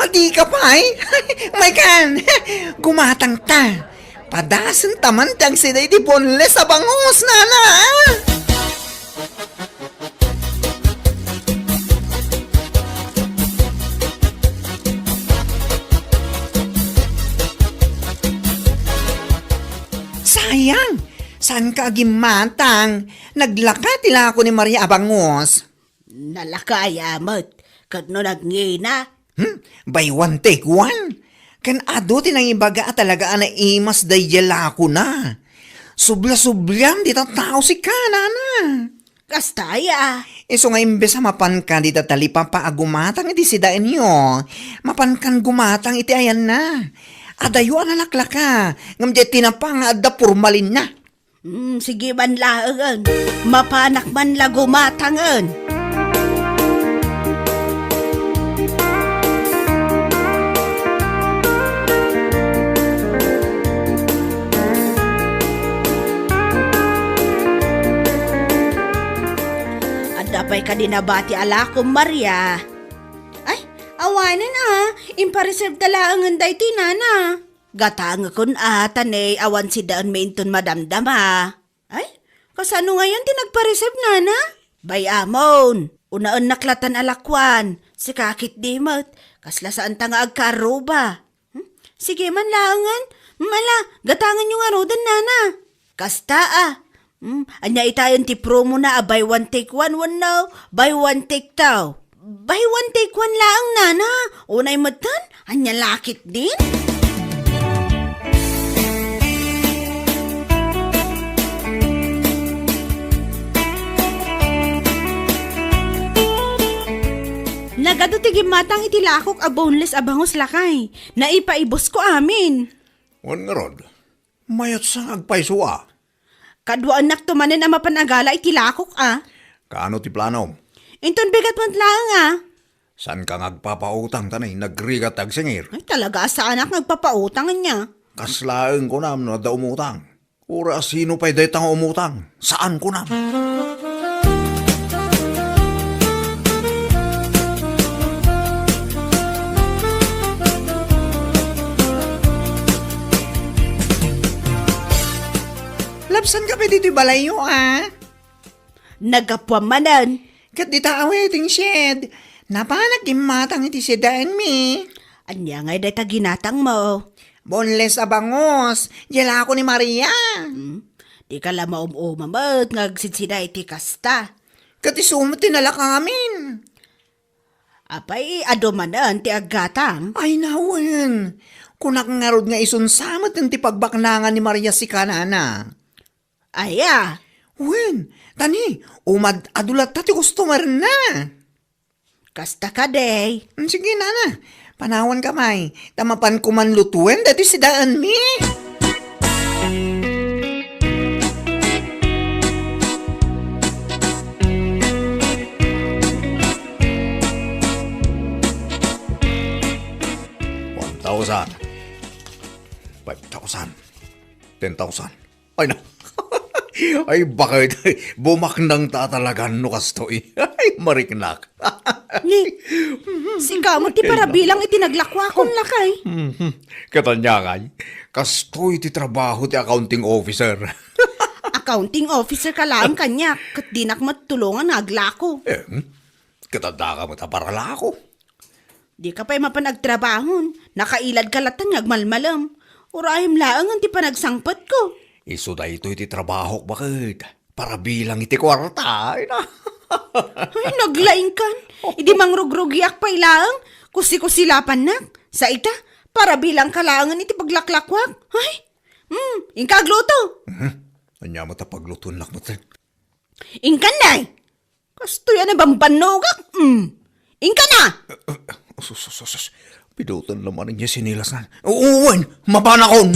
Adika pay? Maykan! Gumatangta! Padasenta man ti agsida iti boneless a bangus, nana! Sayang! Saanka a gimmatang? Naglaka ti lako ni Maria a bangus. Nalaka aya met, ket no nagngina? Hmm? Buy one, take one? Ken adu ti nangibaga a talaga a naimas daydiay lakona. Subla-sublam dita tao sika, nana. Kasta aya. Isu nga imbes a mapanka dita talipapa a gumatang iti sidaenyo, mapankan gumatang iti ayanna. Adayo a nalaklaka, ngem diay tinapa nga adda pormalinna. Hmm, sige man laengen. Mapanak man la gumatangen. Adda pay kadi nabati a lakom, Maria? Ay, awanen a. Impareserveda laengen daytoy, nana. Gatangekon a, ta ne awan sidaenmi inton madamdama. Ay, kasano ngayon ti nagpareserve, nana? Bay-amon, unaennak latan a lakuan. Sika ketdi met, kasla saanta nga agkaarruba. Hmm? Sige man laengen. Hmm, ala, gatangenyo ngaruden, nana. Kasta a. Hmm, ania itayen ti promo na a buy one take one wenno buy one take two? Buy one take one laeng, nana. Unay metten, ania la ketdin? Nagadu ti gimmatang iti lakok a boneless a bangus, lakay. Naipaibusko amin. Wen ngarud, mayatsa nga agpayso a. Kaduaennakto manen a mapan a gala iti lakok a. Kaano ti planom? Inton bigat met laeng a. Saanka nga agpapautang ta nay nagrigat ti agsingir? Ay, talaga a saanak nga agpapautang ania. Kas laeng kunam no adda umutang. Uray a sino pay dayta nga umutang? Saan kunam? Labsanka pay ditoy balayyo a. Naggapuam manen. Ket dita a waiting shed, napanak gimmatang iti sidaenmi. Ania ngay dayta ginatangmo? Boneless a bangus, diay lako ni Maria. Hmm? Dika la maum-uma met nga agsidsida iti kasta. Ket isu met ti nalakamin. Apay, adu manen ti aggatang? Ay, nawen. Kunak ngarud nga isunsa met ti pagbaknangan ni Maria sika, nana. Aya? Wen, tani, umad-adu latta ti customer-na. Kasta kadi. Mm, sige, nana. Panawanka pay, ta mapanko man lutuen daytoy sidaenmi. One thousand. Five thousand. Ten thousand. Ay, na. Ay, bakit? Bumaknang ta talaga no kastoy. Ay, mariknak. Ni, sika met ti parabilang iti naglakuakon, lakay. Mhm. Ket ania ngay, kastoy ti trabaho ti accounting officer. Accounting officer ka laeng kaniak, ket dinak met tulongan nga aglako. Eh, hmm? Ket addaka met a paralako. Dika pay mapan agtrabahon, nakailadka latta nga agmalmalem. Urayem laengen ti panagsangpetko. Isu daytoy ti trabahok, baket. Parabilang iti kuarta, ay na. Ay, naglaingkan. Idi mangrugrugiak pay laeng, kusi-kusilapannak. Sa ita, parabilangka laengen iti paglaklakuak. Ay, hmm, inka agluto. Mhm. Ania met a paglutoennak met? Inkan, nay! Kastoy a nabambannogak, mm. Inka na! Eh, eh, sus, sus, sus, sus. Pidutan la manen diay sinilasna. Wen, mapanakon!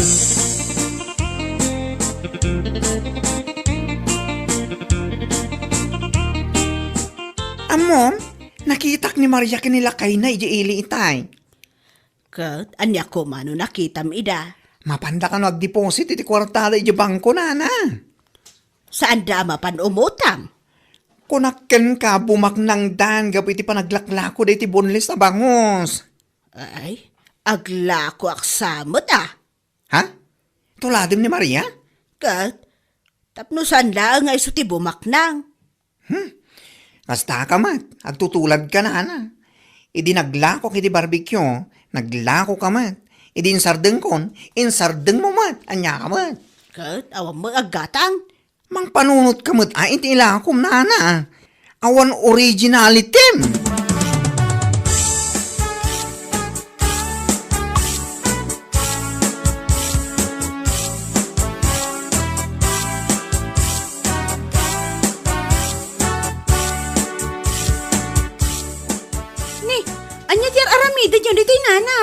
Ammom, nakitak ni Maria ken ni lakayna idiay ili itay. Ket ania koma no nakitam ida? Mapanda kano agdeposit iti kuartada idiay bangko, nana. Saanda a mapan umutang? Kunak kenka, bumaknangdan gapu iti panaglaklako daytoy boneless a bangus. Ay, aglakoak sa met, a. Ha? Tuladem ni Maria? Ket, tapno saan laeng nga isu ti bumaknang. Hmm? Kasta ka met, agtutulad ka, nana. Idi naglakoak iti barbecue, naglako ka met. Idi insardengkon, insardengmo met, ania ka met. Ket, awan met aggatang. Mangpanunot ka met, a, iti ilakom, nana. Awan originality. Ni, ania ti ar-aramidenyo ditoy, nana?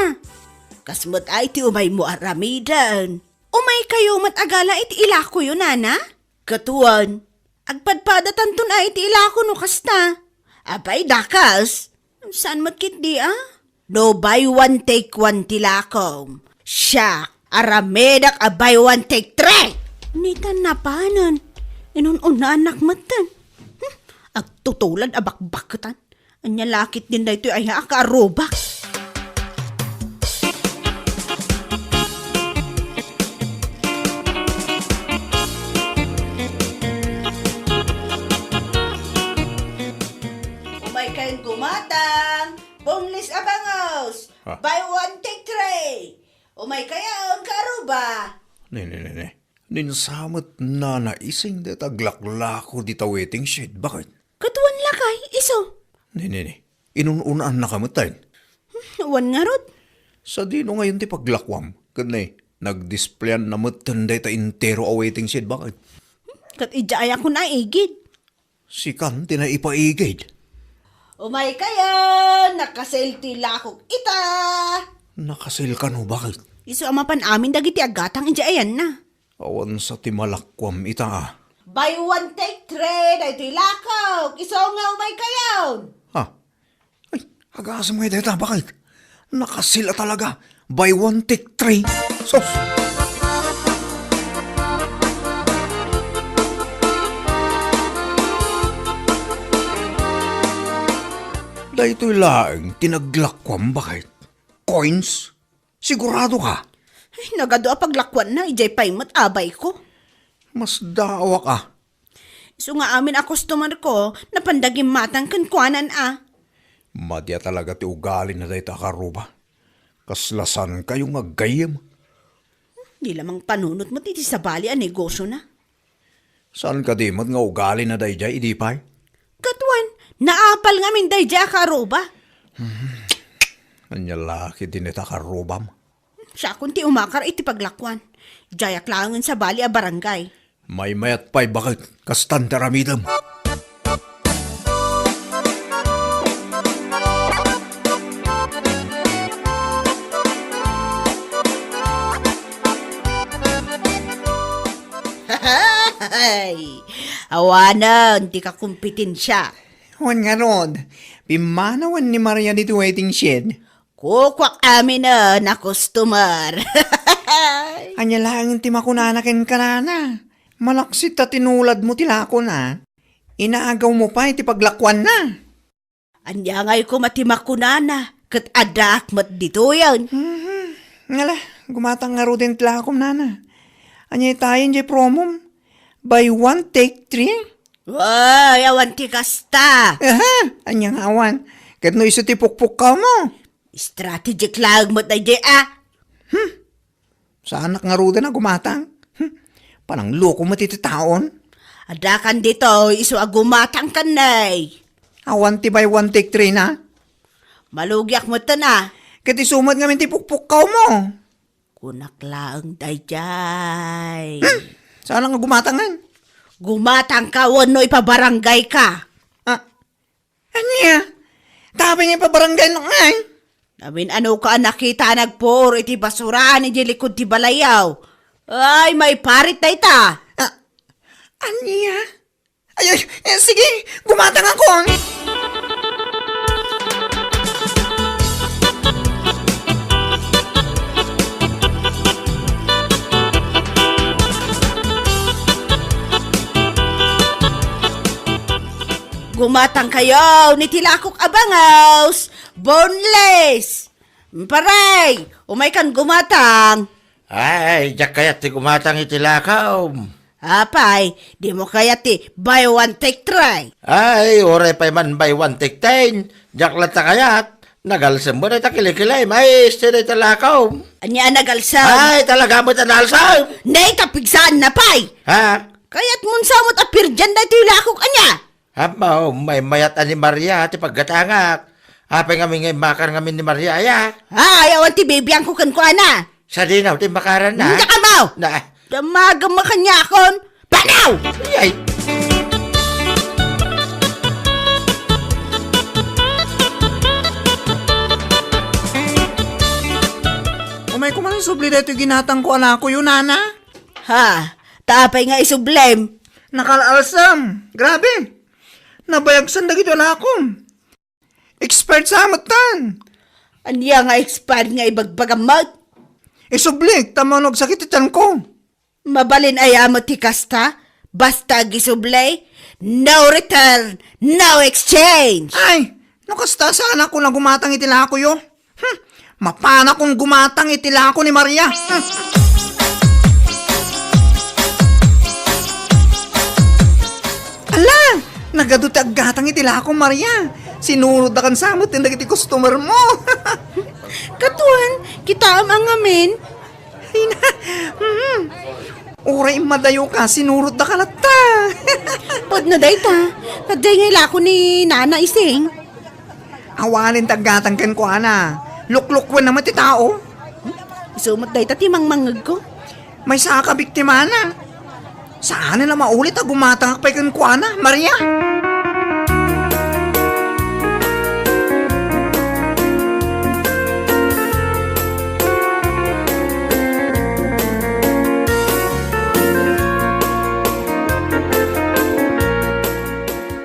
Kas met ay ti umaymo ar-aramiden. Umaykayo met a gala iti ilakoyo, nana? Ket wen, agpadpadatanton a iti ilako no kasta. Apay, dakas? Saan met ketdi, a? No buy one take one ti lakom, siak, aramidek a buy one take three! Nitan napanen, inun-unaannak metten. Hmm, agtutulad a bakbakketan. Ania la ketdin daytoy aya a kaarrubak? Umaykayon gumatang, boneless a bangus. Ah. Buy one, take three. Umaykayon, kaaruba. Ne, ne, ne, ne. Ninsamet nana ising dayta aglaklako dita waiting shed. Bakit? Ket wen lakay, isu. Ne, ne, ne. Inun-unaannaka metten. Hmm, wen ngarud. Sadino ngayon ti paglakuam? Ket ne, nagdisplayan na metten dayta entero a waiting shed. Bakit? Hmm, ket idiay a kunaigid. Sikan ti naipaigid. Umaykayon, nakasil ti lakok ita. Nakasil kano, bakit? Isu a mapan amin dagiti aggatang idiay ayanna. Awan sa ti malakuam ita, a. Buy one, take three, daytoy lakok. Isu nga umaykayon. Ha? Ay, agasem ngay dayta, bakit? Nakasil a talaga. Buy one, take three. Sus! Daytoy laeng ti naglakuam, bakit? Coins? Sigurado ka? Ay, nagadu a paglakuanna, idiay pay met abayko. Masdaawak a. Isu nga amin a customer-ko, napanda gimmatang kenkuanan a. Madi a talaga ti ugalina dayta a karuba. Kasla saankayo nga aggayyem. Di la mangpanunot met iti sabali a negosiona. Saan kadi met nga ugalina daydiay idi pay? Ket wen, naapal ngamin daydiay a karuba. Hmm. Ania la ketdi dayta a karubam? Siakon ti umakar iti paglakuan. Diayak laengen sabali a barangay. Maymayat pay, bakit? Kastan ti aramidem. Hay! Awanen ti kakompetensia. Wen ngarud, pimmanawen ni Maria ditoy waiting shed. Kukuak aminen a customer. Ania laeng ti makunana kenka, nana? Malaksid ta tinuladmo ti lakona. Inagawmo pay ti paglakuanna. Ania ngay koma ti makunana ket addaak met ditoyen? Mhm. Ngala, gumatang ngaruden ti lakom, nana. Ania itayen diay promom? Buy one, take three? Ay, awan ti kasta. Aha, ania nga awan? Ket no isu ti pukpukkawmo? Strategic laeng met daydiay a. Hmm. Saanak ngaruden a gumatang. Hmm. Panangloko met iti taon. Addakan ditoy isu a gumatang ken nay. Awan ti buy one take three na. Malugiak metten a. Ket isu met ngamin ti pukpukkawmo. Kunak laeng daydiay. Hmm. Saanak nga gumatangen? Gumatang ka wenno ipabarangay ka. Ah. Ania? Tapay nga ipabarangay no ngay? Amin-ano ka a nakita a nagpuor iti basurahan iti likud ti balayaw? Ay, maiparit dayta! Ah, ania? Ay, ay, eh, sige, gumatangakon. Gumatangkayon iti lakok a bangus, boneless. Pare, umaykan gumatang. Ay, diak kayat ti gumatang iti lakaw. Apay, dimo kayat ti buy one take three? Ay, uray pay man buy one take ten. Diak latta kayat. Nagalsem mo dayta kilikilem. Ay, isti dayta lakaw. Ania a nagalsem? Ay, talaga met a nalsem. Nay, tapigsaanna pay. Ha? Kayatmon sa met a pirdian daytoy lakok, ania? Ammo, maymayat a ni Maria ti paggatangak. Apay ngamin nga immakar ngamin ni Maria, aya? Ay, awan ti bibiangko kenkuana. Sadino ti immakaranna? Dakayo! Na. Damagem a kaniakon. Panaw! Ay! Umayko man isubli daytoy ginatangko a lakoyo, nana. Ha? Ta apay nga isublem? Nakal-alsem. Grabe. Nabayagsen dagiti alakom. Expert sa met tan. Ania nga expert nga ibagbagam met? Isublik, ta mano agsakit ti tianko. Mabalin aya met ti kasta? Basta agisubli, no return, no exchange. Ay, no kasta, saanakon a gumatang iti lakoyo. Hmm, mapanakon gumatang iti lako ni Maria. Hmm. Ala, nagadu ti aggatang iti lako, Maria. Sinurotda kan sa met dagiti customer mo. Katuan, kitaem a ngamin. Ay na, hmm. Uray immadayoka, sinurotdaka latta. Pudno dayta, adda ngay lako ni Nana Ising. Awanen ti aggatang kenkuana. Luklukuenna met ti tao. Isu met dayta ti mangmangngegko. Maysa a kabiktimana. Saanen a maulit a gumatangak pay kenkuana, Maria.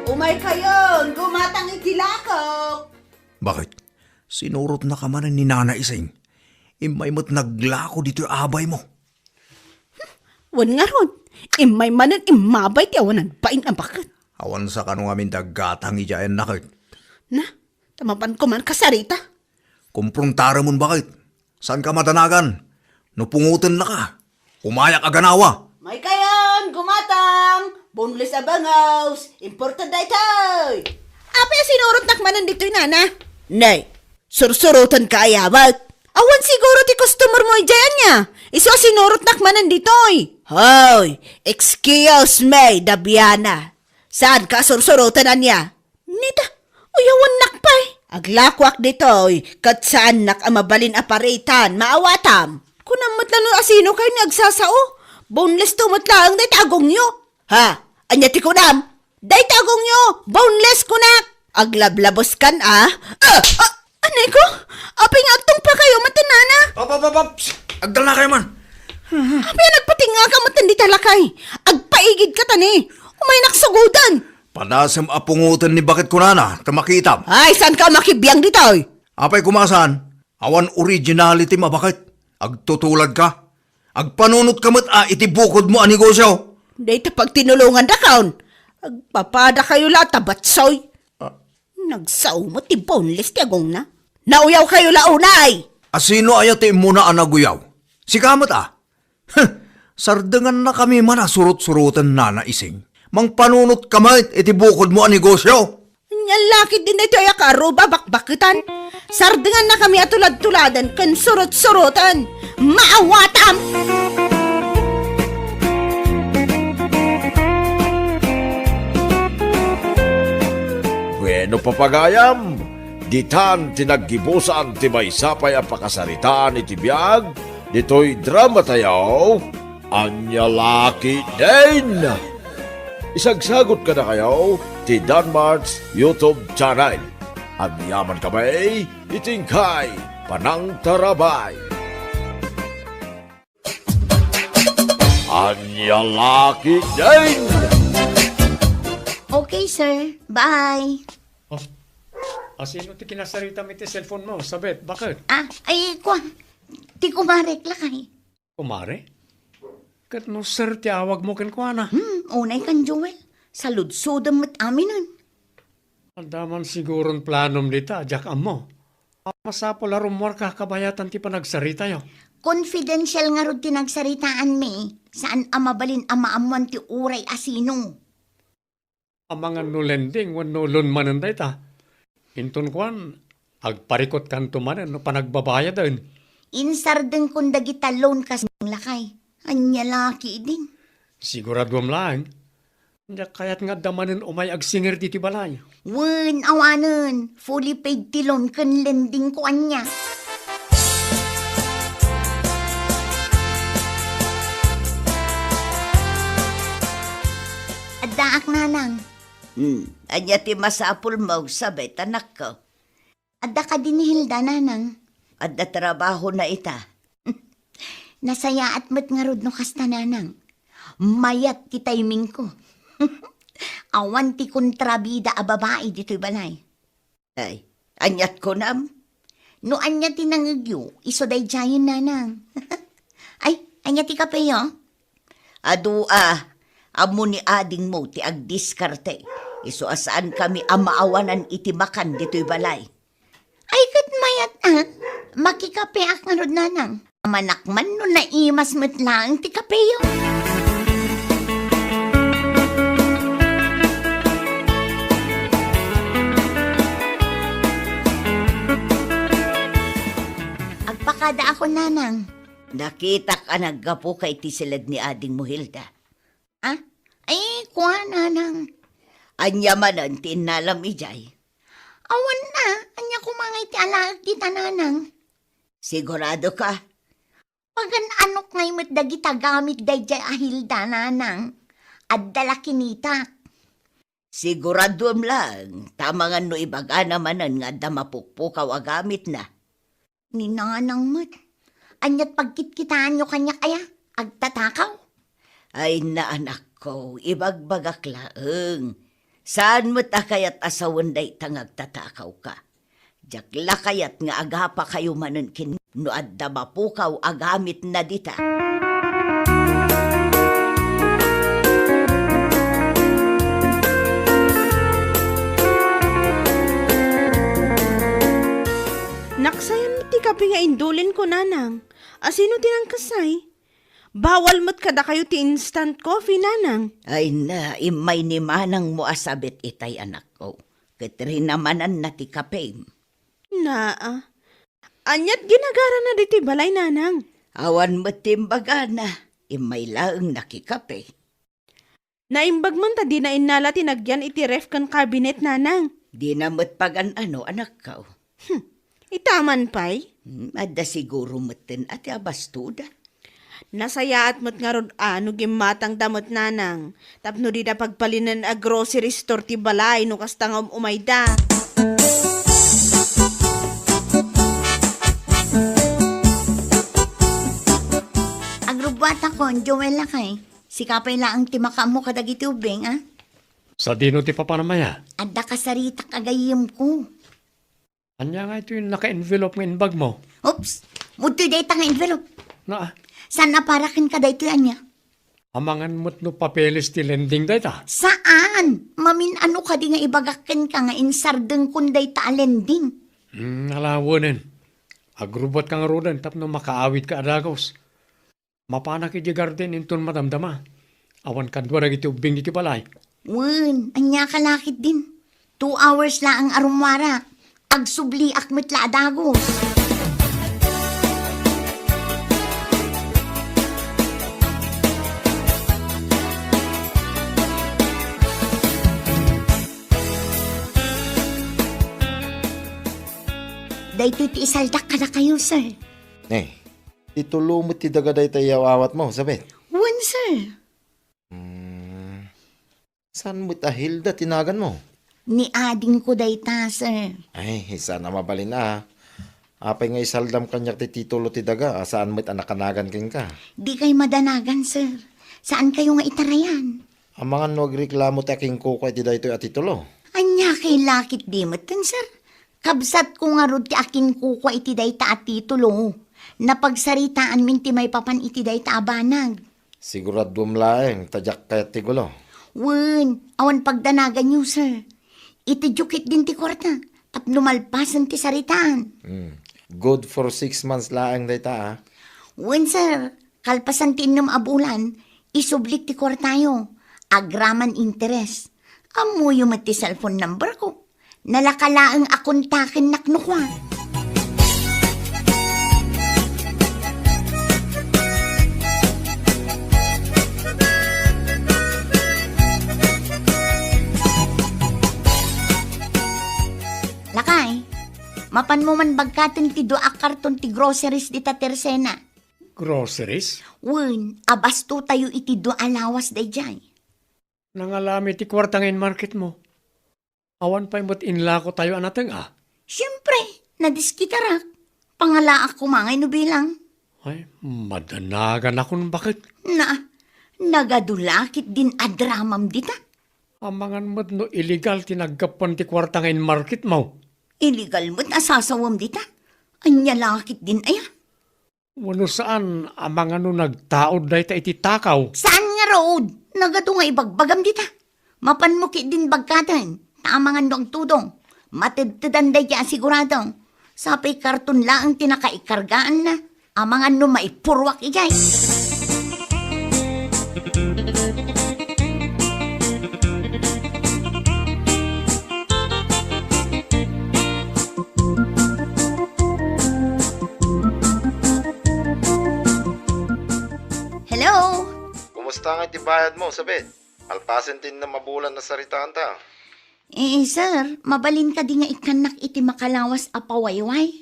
Umaykayon, gumatang iti lakok. Bakit? Sinurotnaka manen ni Nana Ising. Immay met naglako ditoy abaymo. Wen ngarud, immay manen immabay ti awan nagbain a baket. Awan sa kano ngamin ti aggatang idiay a naket. Na, ta mapanko man kasarita. Komprontaremon baket. Saanka madanagan. No pungotennaka, umayak a ganawa. Maykayon, gumatang! Boneless a bangus! Imported daytoy! Apay a sinurotnak manen ditoy, nana? Nay, sursurotenka aya met? Awan siguro ti customer mo idiay ania. Isu a sinurotnak manen ditoy. Hoy, excuse me, Dabiana. Saanka a sursuroten ania? Nita, uyawennak pay. Aglakoak ditoy, ket saannak a mabalin a paritan, maawatam. Kunam met la no asino kayo ni agsasao. Boneless to met laeng dayta agongyo. Ha? Ania ti kunam? Dayta agongyo, boneless kunak. Aglablaboskan a. Ah! Ah! Anay ko, apay nga agtungpa kayo met, nana? Pap, pap, pap, pap! Agdalna kayo man. Apay a nagpatingngaka met dita lakay? Agpaigidka ta ni. Umaynak sugoden. Padasem a pungoten ni baket kunana, ta makitam. Ay, saanka a makibiang ditoy? Apay kumasan, awan originality a baket. Agtutuladka. Agpanunotka met a iti bukodmo a negosyo. Dayta pagtinulongandakon. Agpapada kayo la ta batsoy. Ah. Nagsao met ti boneless ti agongna. Nauyaw kayo la unay! Asino aya ti immuna a naguyaw? Sika met a? Huh! Sardengannakami man a surot-suroten, Nana Ising. Mangpanunotka met iti bukodmo a negosyo. Ania la ketdin daytoy a kaaro a bakbaketan. Sardengannakami a tulad-tuladen ken surot-suroten. Maawatam! Bueno, papagayam, ditan ti naggibusan ti maysa pay a pakasaritaan iti biag ditoy dramatayo, Ania La Ketdin! Isagsagot kadakayo ti Danmart's YouTube channel. Agyaman kami iti inkay panangtarabay. Ania La Ketdin! Okay, sir. Bye. Oh, asino ti kinasaritam iti cellphone mo, Sabet? Bakit? Ah, ay, kua. Ti kumarek lakay. Kumare? Ket no sir ti awag mo kenkuana? Hmm, unay kan Joel. Saludsodem met aminen. Adda man siguron planom dita, diak ammo. Masapul a rummuarka kabayatan ti panagsaritayo. Confidential ngarud ti nagsaritaanmi. Saan a mabalin a maammuan ti uray a sino. Amangan no lending wenno loan manen dayta. Inton kuan, agparikutkanto manen no panagbabayaden. Insardengkon dagita loan kas lakay. Ania la ketdin? Siguraduam laeng. Diak kayat nga adda manen umay agsingir ditoy balay. Wen, awanen. Fully paid ti loan ken lending ko ania. Addaak, nanang. Hmm, ania ti masapulmo, Sabet, anakko? Adda kadi ni Hilda, nanang. Adda trabahona ita. Nasayaat met ngarud no kasta, nanang. Mayat ti timingko. Awan ti kontrabida a babai ditoy balay. Ay, aniat kunam? No ania ti nangegyo, isu daydiayen, nanang. Ay, ania ti kapeyo? Adu a, ammo ni adingmo ti agdiskarte. Isu a saankami a maawanan iti makan ditoy balay. Ay, ket mayat a. Makikapeak ngarud, nanang. Amannak man no naimas met laeng ti kapeyo. Agpakadaakon, nanang. Nakitak a naggapuka iti siled ni adingmo, Hilda. Ah? Ay, kua, nanang. Ania manen ti innalam idiay? Awan a, ania koma ngay ti alaek dita, nanang? Sigurado ka? Pagan-anok ngay met dagita gamit daydiay a Hilda, nanang. Adda la kinitak. Siguraduem laeng, ta amangan no ibagana manen nga adda mapukpukaw a gamitna. Ni nanang met. Aniat pagkitkitaanyo kaniak aya? Agtatakaw? Ay, na, anakko, ibagbagak laeng. Saan met a kayat a sawen dayta nga agtatakawka. Diak la kayat nga agapakayo manen ken no adda mapukaw a gamitna dita. Naksayan met ti kape nga indulinko, nanang. Asino ti nangkasay? Bawal met kadakayo ti instant coffee, nanang. Ay na, immay ni manangmo a Sabet itay, anakko. Ket rinamananna ti kapem. Naa. Aniat ginagarana ditoy balay, nanang? Awan met ti imbagana. Immay laeng nakikape. Naimbag man ta dina innala ti nagyan iti ref ken cabinet, nanang. Dina met pagan-ano, anakko. Hmm. Ita man pay? Hmm, adda siguro metten a ti abastoda. Nasayaat met ngarud a no gimmatangda met, nanang, tapno dida pagbalinen a grocery store ti balay no kasta nga um-umayda. Agrubuatakon, Joel, lakay. Sika pay laeng ti makaammo kadagiti ubbing, a? Sadino ti papanam aya? Adda kasaritak a gayyemko. Ania nga itoy naka-envelope nga inbagmo? Oops! Mudtoy dayta nga envelope. Naa. Saan a para kenka daytoy ania? Amangan met no papeles ti lending dayta? Saan! Mamin-ano kadi nga ibagak kenka nga insardengkon dayta a lending? Hmm, alawenen. Agrubuatka ngaruden tapno makaawidka a dagus. Mapanak idiay garden inton madamdama. Awan kadua dagiti ubbing ditoy balay. Wen, ania ka la ketdin? Two hours laeng a rummuarak. Agsubliak met la a dagus. Daytoy ti isaldak kadakayo, sir. Eh, Ti tulo met ti daga dayta iyaw-awatmo, Sabet? Wen, sir. Hmm. Saan met a Hilda ti naganmo? Ni adingko dayta, sir. Ay, saan a mabalin a. Apay nga isaldam kaniak ti titulo ti daga a saan met a nakanagan kenka? Dikay madanagan, sir. Saankayo nga itarayan. Amangan no agreklamo ti akinkukua iti daytoy a titulo. Ania kay lakit di metten, sir? Kabsatko ngarud ti akinkukua iti dayta a titulo. Napagsaritaanmin ti maipapan iti dayta a banag. Siguraduem laeng ta diak kayat ti gulo. Wen, awan pagdanaganyo, sir. Iti diyo ketdin ti kuarta. tapno malpasen ti saritaan. Hmm. Good for six months laeng dayta, ah. Wen, sir, kalpasan ti innem a bulan, isublik ti kuartayo. Agraman interes. Ammoyo met ti cellphone number ko. Nalaka laeng a kontakennak no kua. Lakay, mapanmo man bagkaten ti dua a karton ti groceries dita Tersena. Groceries? Wen, abastotayo iti dua a lawas daydiay. Nangalami ti kuarta nga inmarketmo. Awan pay met inlakotayo a nateng-a? Siempre, nadiskitarak. Pangalaak koma ngay no bilang. Ay, madanagan a kun baket. Na, nagadu la ketdin a dramam dita. Amangan met no illegal ti naggapuan ti kuarta nga inmarketmo. Illegal met a sasawem dita. Ania la ketdin aya? Wenno saan a mangano nagtaud dayta iti takaw? Saan ngarud? Nagadu nga ibagbagam dita. Mapanmo ketdin bagkaten, ta amangan no agtudong. Matedtedan daydiay a sigurado. Sapay karton laeng ti nakaikargaanna. Amangan no maipurruak idiay. Hello? Kumusta nga iti bayadmo, Sabet? Alpasen ti innem a bulan a saritaanta. Eh, sir, mabalin kadi nga ikkannak iti makalawas a pawayway?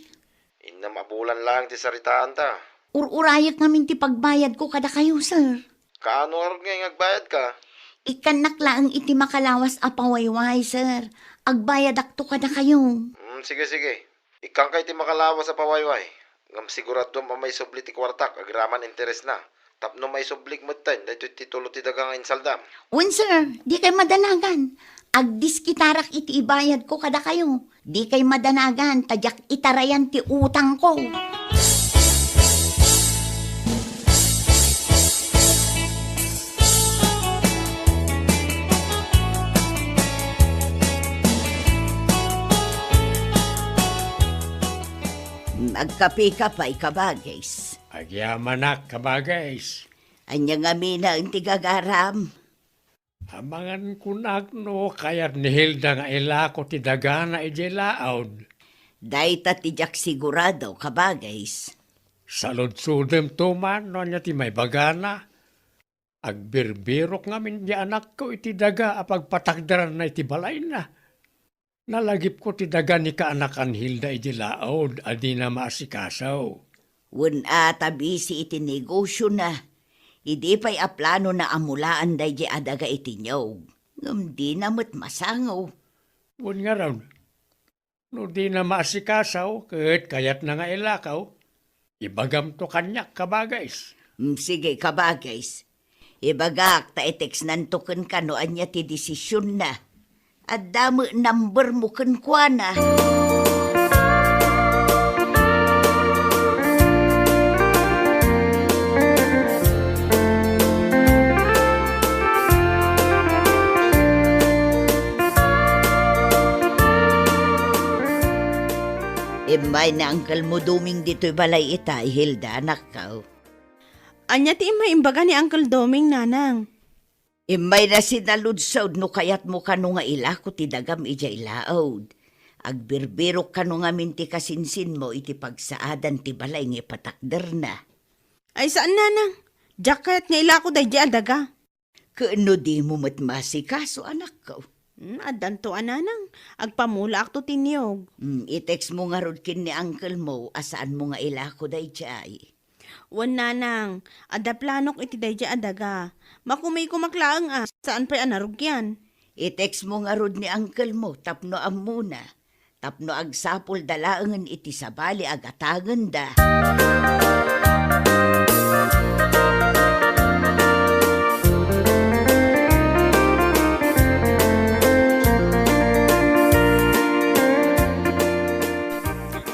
Innem a bulan laeng ti saritaanta. Ur-urayek ngamin ti pagbayadko kadakayo, sir. Kaano ngarud nga agbayadka? Ikkannak laeng iti makalawas a pawayway, sir. Agbayadakto kadakayo. Hmm, sige, sige. Ikkanka iti makalawas a pawayway. Ngem siguraduam a maisubli ti kuartak agraman interesna. Tapno maisublik metten daytoy titulo ti daga nga insaldam. Wen, sir, dikay madanagan. Agdiskitarak iti ibayadko kadakayo. Dikay madanagan ta diak itarayan ti utangko. Agkapeka pay, kabagis. Agyamanak, kabagis. Ania ngamin ti gagaram? Amangan kunak no kayat ni Hilda nga ilako ti dagana idiay laud. Dayta ti diak sigurado, kabagis. Saludsodemto man no ania ti maibagana. Agbirbirok ngamin ti anakko iti daga a pagpatakderanna iti balayna. Nalagipko ti daga ni kaanakan Hilda idi laud a dina maasikaso. Wen a ta bisi iti negosiona. Idi pay a planona a mulaan daydi a daga iti niog, ngem dina met masango. Wen ngarud, no dina maasikaso ket kayatna nga ilakaw, ibagamto kaniak, kabagis. Mm, sige, kabagis. Ibagak ta itextnanto kenka no ania ti desisionna. Adda met numbermo kenkuana. Immay ni Uncle mo Doming ditoy balay ita, Hilda, anakko. Ania ti immay imbaga ni Uncle Doming, nanang? Immayna sinaludsod no kayatmo kano nga ilako ti dagam idiay laud. Agbirbirok kano ngamin ti kasinsinmo iti pagsaadan ti balay nga ipatakderna. Ay, saan, nanang. Diak kayat nga ilako daydi a daga. Ket no dimo met maasikaso, anakko? Hmm, addanto a, nanang. Agpamulaakto ti niog. Hmm, i-textmo ngarud ken ni uncle mo a saanmo nga ilako daydiay. Wen, nanang, adda planok iti daydiay a daga. Makumikomak laeng a, saan pay a narugian. I-textmo ngarud ni uncle mo tapno ammona, tapno agsapulda laengen iti sabali a gatangenda.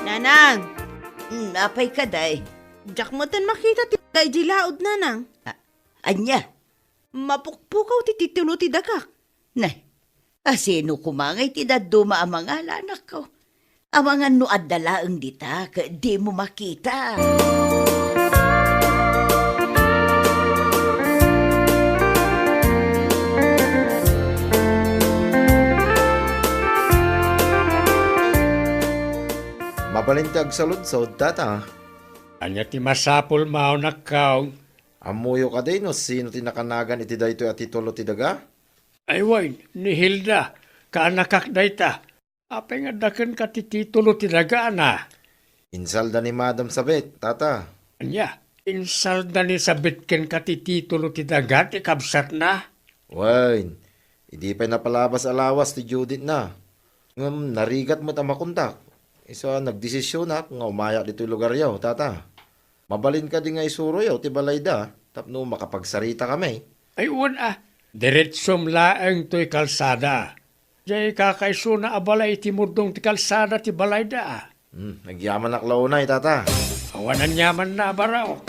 Nanang! Hmm, apay kadi? Diak metten makita ti daga idi laud, nanang. A-, ania? Mapukpukaw ti titulo ti dagak. Nay, asino koma ngay ti dadduma a mangala, anakko? Amangan no adda laeng dita ket dimo makita. Mabalin ti agsaludsod, tata. Ania ti masapul, Mao, nakkaw? Ammoyo kadi no sino ti nakanagan iti daytoy a titulo ti daga? Ay wen, ni Hilda, kaanakak dayta. Apay nga adda kenka ti titulo ti dagana? Insalda ni Madam Sabet, tata. Ania? Insalda ni Sabet kenka ti titulo ti daga ti kabsatna? Wen, idi pay napalabas a lawas ti due date-na. Ngem narigat met a makontak. Isu a nagdesisionak nga umayak ditoy lugaryo, tata. Mabalin kadi nga isuroyo ti balayda tapno makapagsaritakami? Ay, wen a, diretsom laeng toy kalsada. Diay kakaisuna a balay iti murdong ti kalsada ti balayda. Hmm, agyamanak la unay, tata. Awan aniamanna a baraok.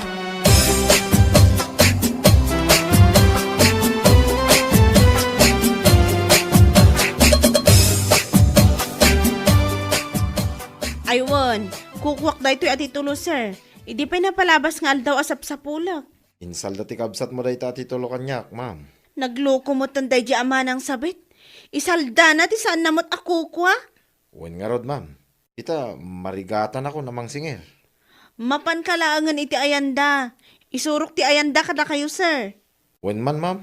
Ay, wen, kukuak daytoy a titulo, sir. Idi pay napalabas nga aldaw a sapsapulek. Insalda ti kabsatmo dayta a titulo kaniak, ma'am. Nagloko metten daydi a manang sabit. Isaldana ti saanna met a kukua. Wen ngarud, ma'am. Ita, marigatanakon a mangsingir. Mapanka laengen iti ayanda. Isurok ti ayanda kadakayo, sir. Wen man, ma'am.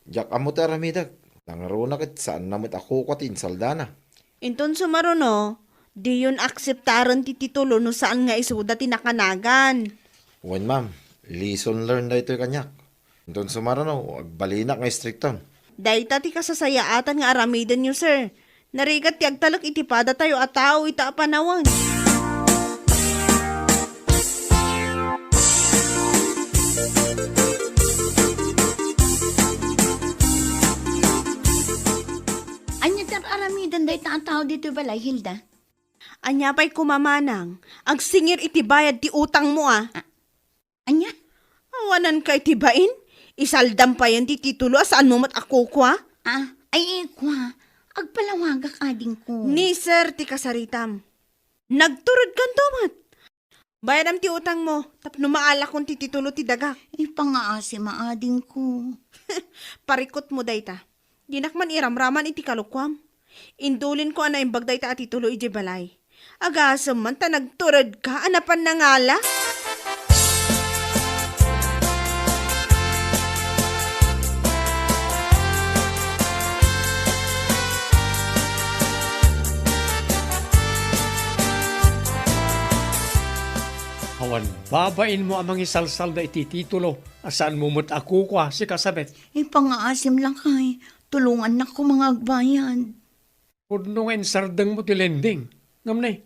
Diak ammo ti aramidek. Nangruna ket saanna met a kukua ti insaldana. Inton sumaruno, diyon akseptaren ti titulo no saan nga isuda ti nakanagan. Wen, ma'am. Lesson learned daytoy kaniak. Inton sumaruno, agbalinak nga istrikton. Dayta ti kasasayaatan nga aramidenyo, sir. Narigat ti agtalek iti padatayo a tao ita a panawen. Ania ti ar-aramiden dayta a tao ditoy balay, Hilda? Ania pay koma manang, agsingir iti bayad ti utangmo a. A-, ania? Awananka iti bain? Isaldam payen ti titulo a saanmo met a kukua? Ah, ay, kua. Agpalawagak, adingko. Ni sir ti kasaritam. Nagturedkanto met. Bayadam ti utangmo, tapno maalakon ti titulo ti dagak. Ipangaasim, adingko. Parikutmo dayta. Dinak man iramraman iti kalukuam. Indulinko a naimbag dayta a titulo idiay balay. Agasem man ta nagturedka a napan nangala. Awan babainmo a mangisalsalda iti titulo a saanmo met a kukua, sika Sabet. Ipangaasim, lakay, tulongannakon nga agbayad. Pudno nga insardengmo ti lending. Ngem ne,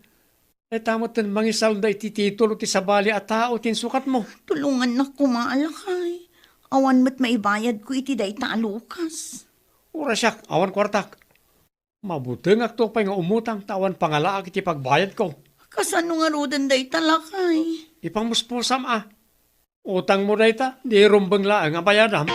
dayta metten mangisalda iti titulo ti sabali a tao ti insukatmo. Tulongannakon koma, lakay. Awan met maibayadko iti dayta a lukas. Uray siak, awan kuartak. Mabutengakto pay nga umutang ta awan pangalaak iti pagbayadko. Kasano ngaruden dayta, lakay? Ipangmuspusam a. Utangmo dayta, di rumbeng laeng a bayadam.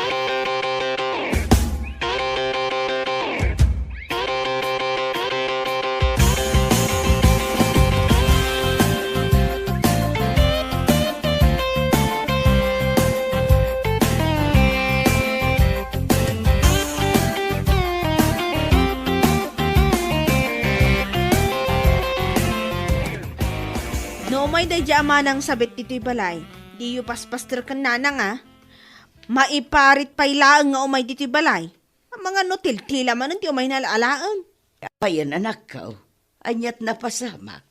No umay daydi a manang sabet ditoy balay, diyo paspaster ken nanang a. Maiparit pay laeng nga umay ditoy balay. Amangan no tiltila manen ti umayna alaen. Apayen, anakko? Aniat napasamak?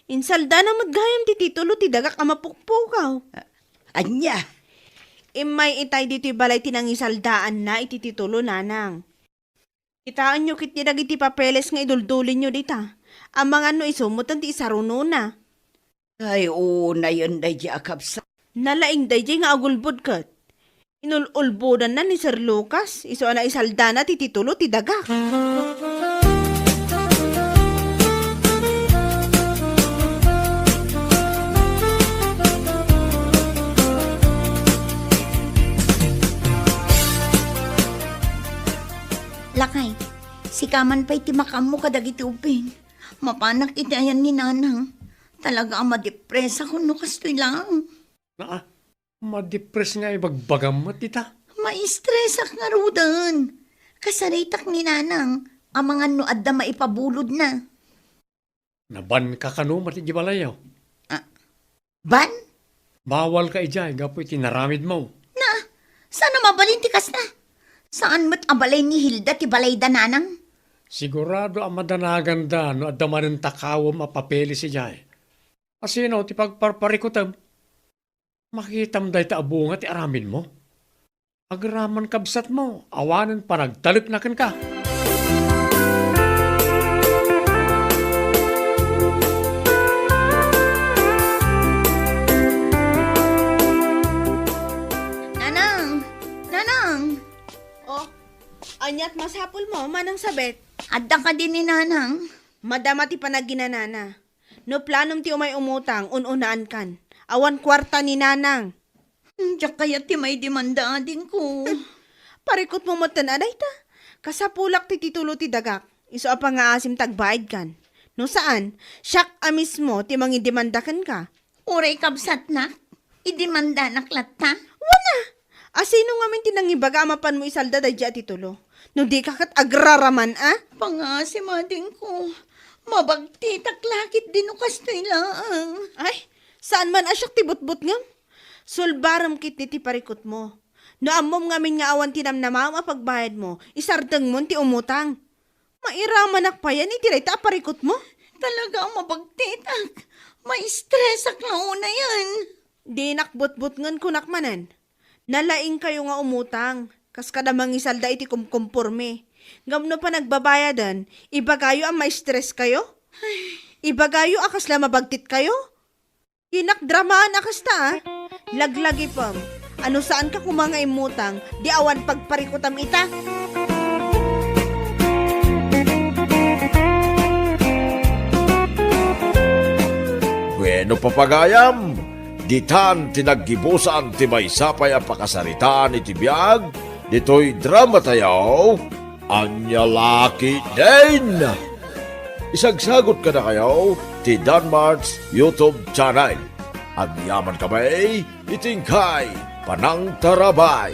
Insaldana met gayam ti titulo ti dagak a mapukpukaw. A-, ania? Immay itay ditoy balay ti nangisaldaanna iti titulo, nanang. Kitaenyo ketdi dagiti papeles nga iduldulinyo dita. Amangan no isu metten ti isarunona. Ay, unayen daydi a kabsat. Nalaing daydi nga agulbod ket. Inul-ulbodanna ni Sir Lucas, isu a naisaldana ti titulo ti dagak. Lakay, sika man pay ti makaammo kadagiti ubbing. Mapanak iti ayan ni Nanang. Talaga a madepresak no kastoy lang. Naa, madepres nga ibagbagam met dita. Maistresak ngaruden. Kasaritak ni Nanang, amangan no adda maipabulodna. Nabanka kano met iti balayyo? Ah, ban? Bawalka idiay gapu iti naramidmo. Na, saan a mabalin ti kasta? Saan met a balay ni Hilda ti balayda, Nanang? Sigurado a madanaganda no adda manen takawem a papeles idiay. Asino ti pagparparikutem? Makitam dayta a bunga ti aramidmo. Agraman kabsatmo, awanen panagtalekna kenka. Nanang! Nanang! Oh, aniat masapulmo, Manang Sabet? Adda kadi ni Nanang? Madama ti panaginanana. No planom ti umay umutang, un-unaankan. Awan kuarta ni Nanang. Hmm, diak kayat ti maidemanda, adingko. Parikutmo metten a dayta. Kasapulak ti titulo ti dagak. Isu a pangaasim ti agbaadkan. No saan, siak a mismo ti mangidemanda kenka. Uray kabsatnak, idemandanak latta? Wana! Asino ngamin ti nangibaga a mapanmo isalda daydiay a titulo? No dika ket agraraman a? Pangaasim, adingko. Mabagtitak la ketdi no kastoy laeng. Ay, saan man a siak ti butbutngem? Sulbarem ketdi ti parikutmo. No ammom ngamin nga awan ti namnamaem a pagbayadmo, isardengmon ti umutang. Mairamanak payen iti dayta a parikutmo? Talaga a mabagtitak. Maistresak la unayen. Dinak butbutngen, kunak manen. Nalaingkayo nga umutang, kas kada mangisalda iti kumkumpormi. Ngem no panagbabayaden, ibagayo a maistreskayo? Ibagayo a kasla mabagtitkayo? Dinak dramaan a kasta, a. Laglagipem. Ano saanka koma nga immutang, di awan pagparikutam ita? Bueno, papagayam, ditan ti naggibusan ti maysa pay a pakasaritaan iti biag ditoy drama tayo, Ania La Ketdin. Isagsagut kadakayo ti Danmart's YouTube channel. Agyaman kami iti inkay panangtarabay.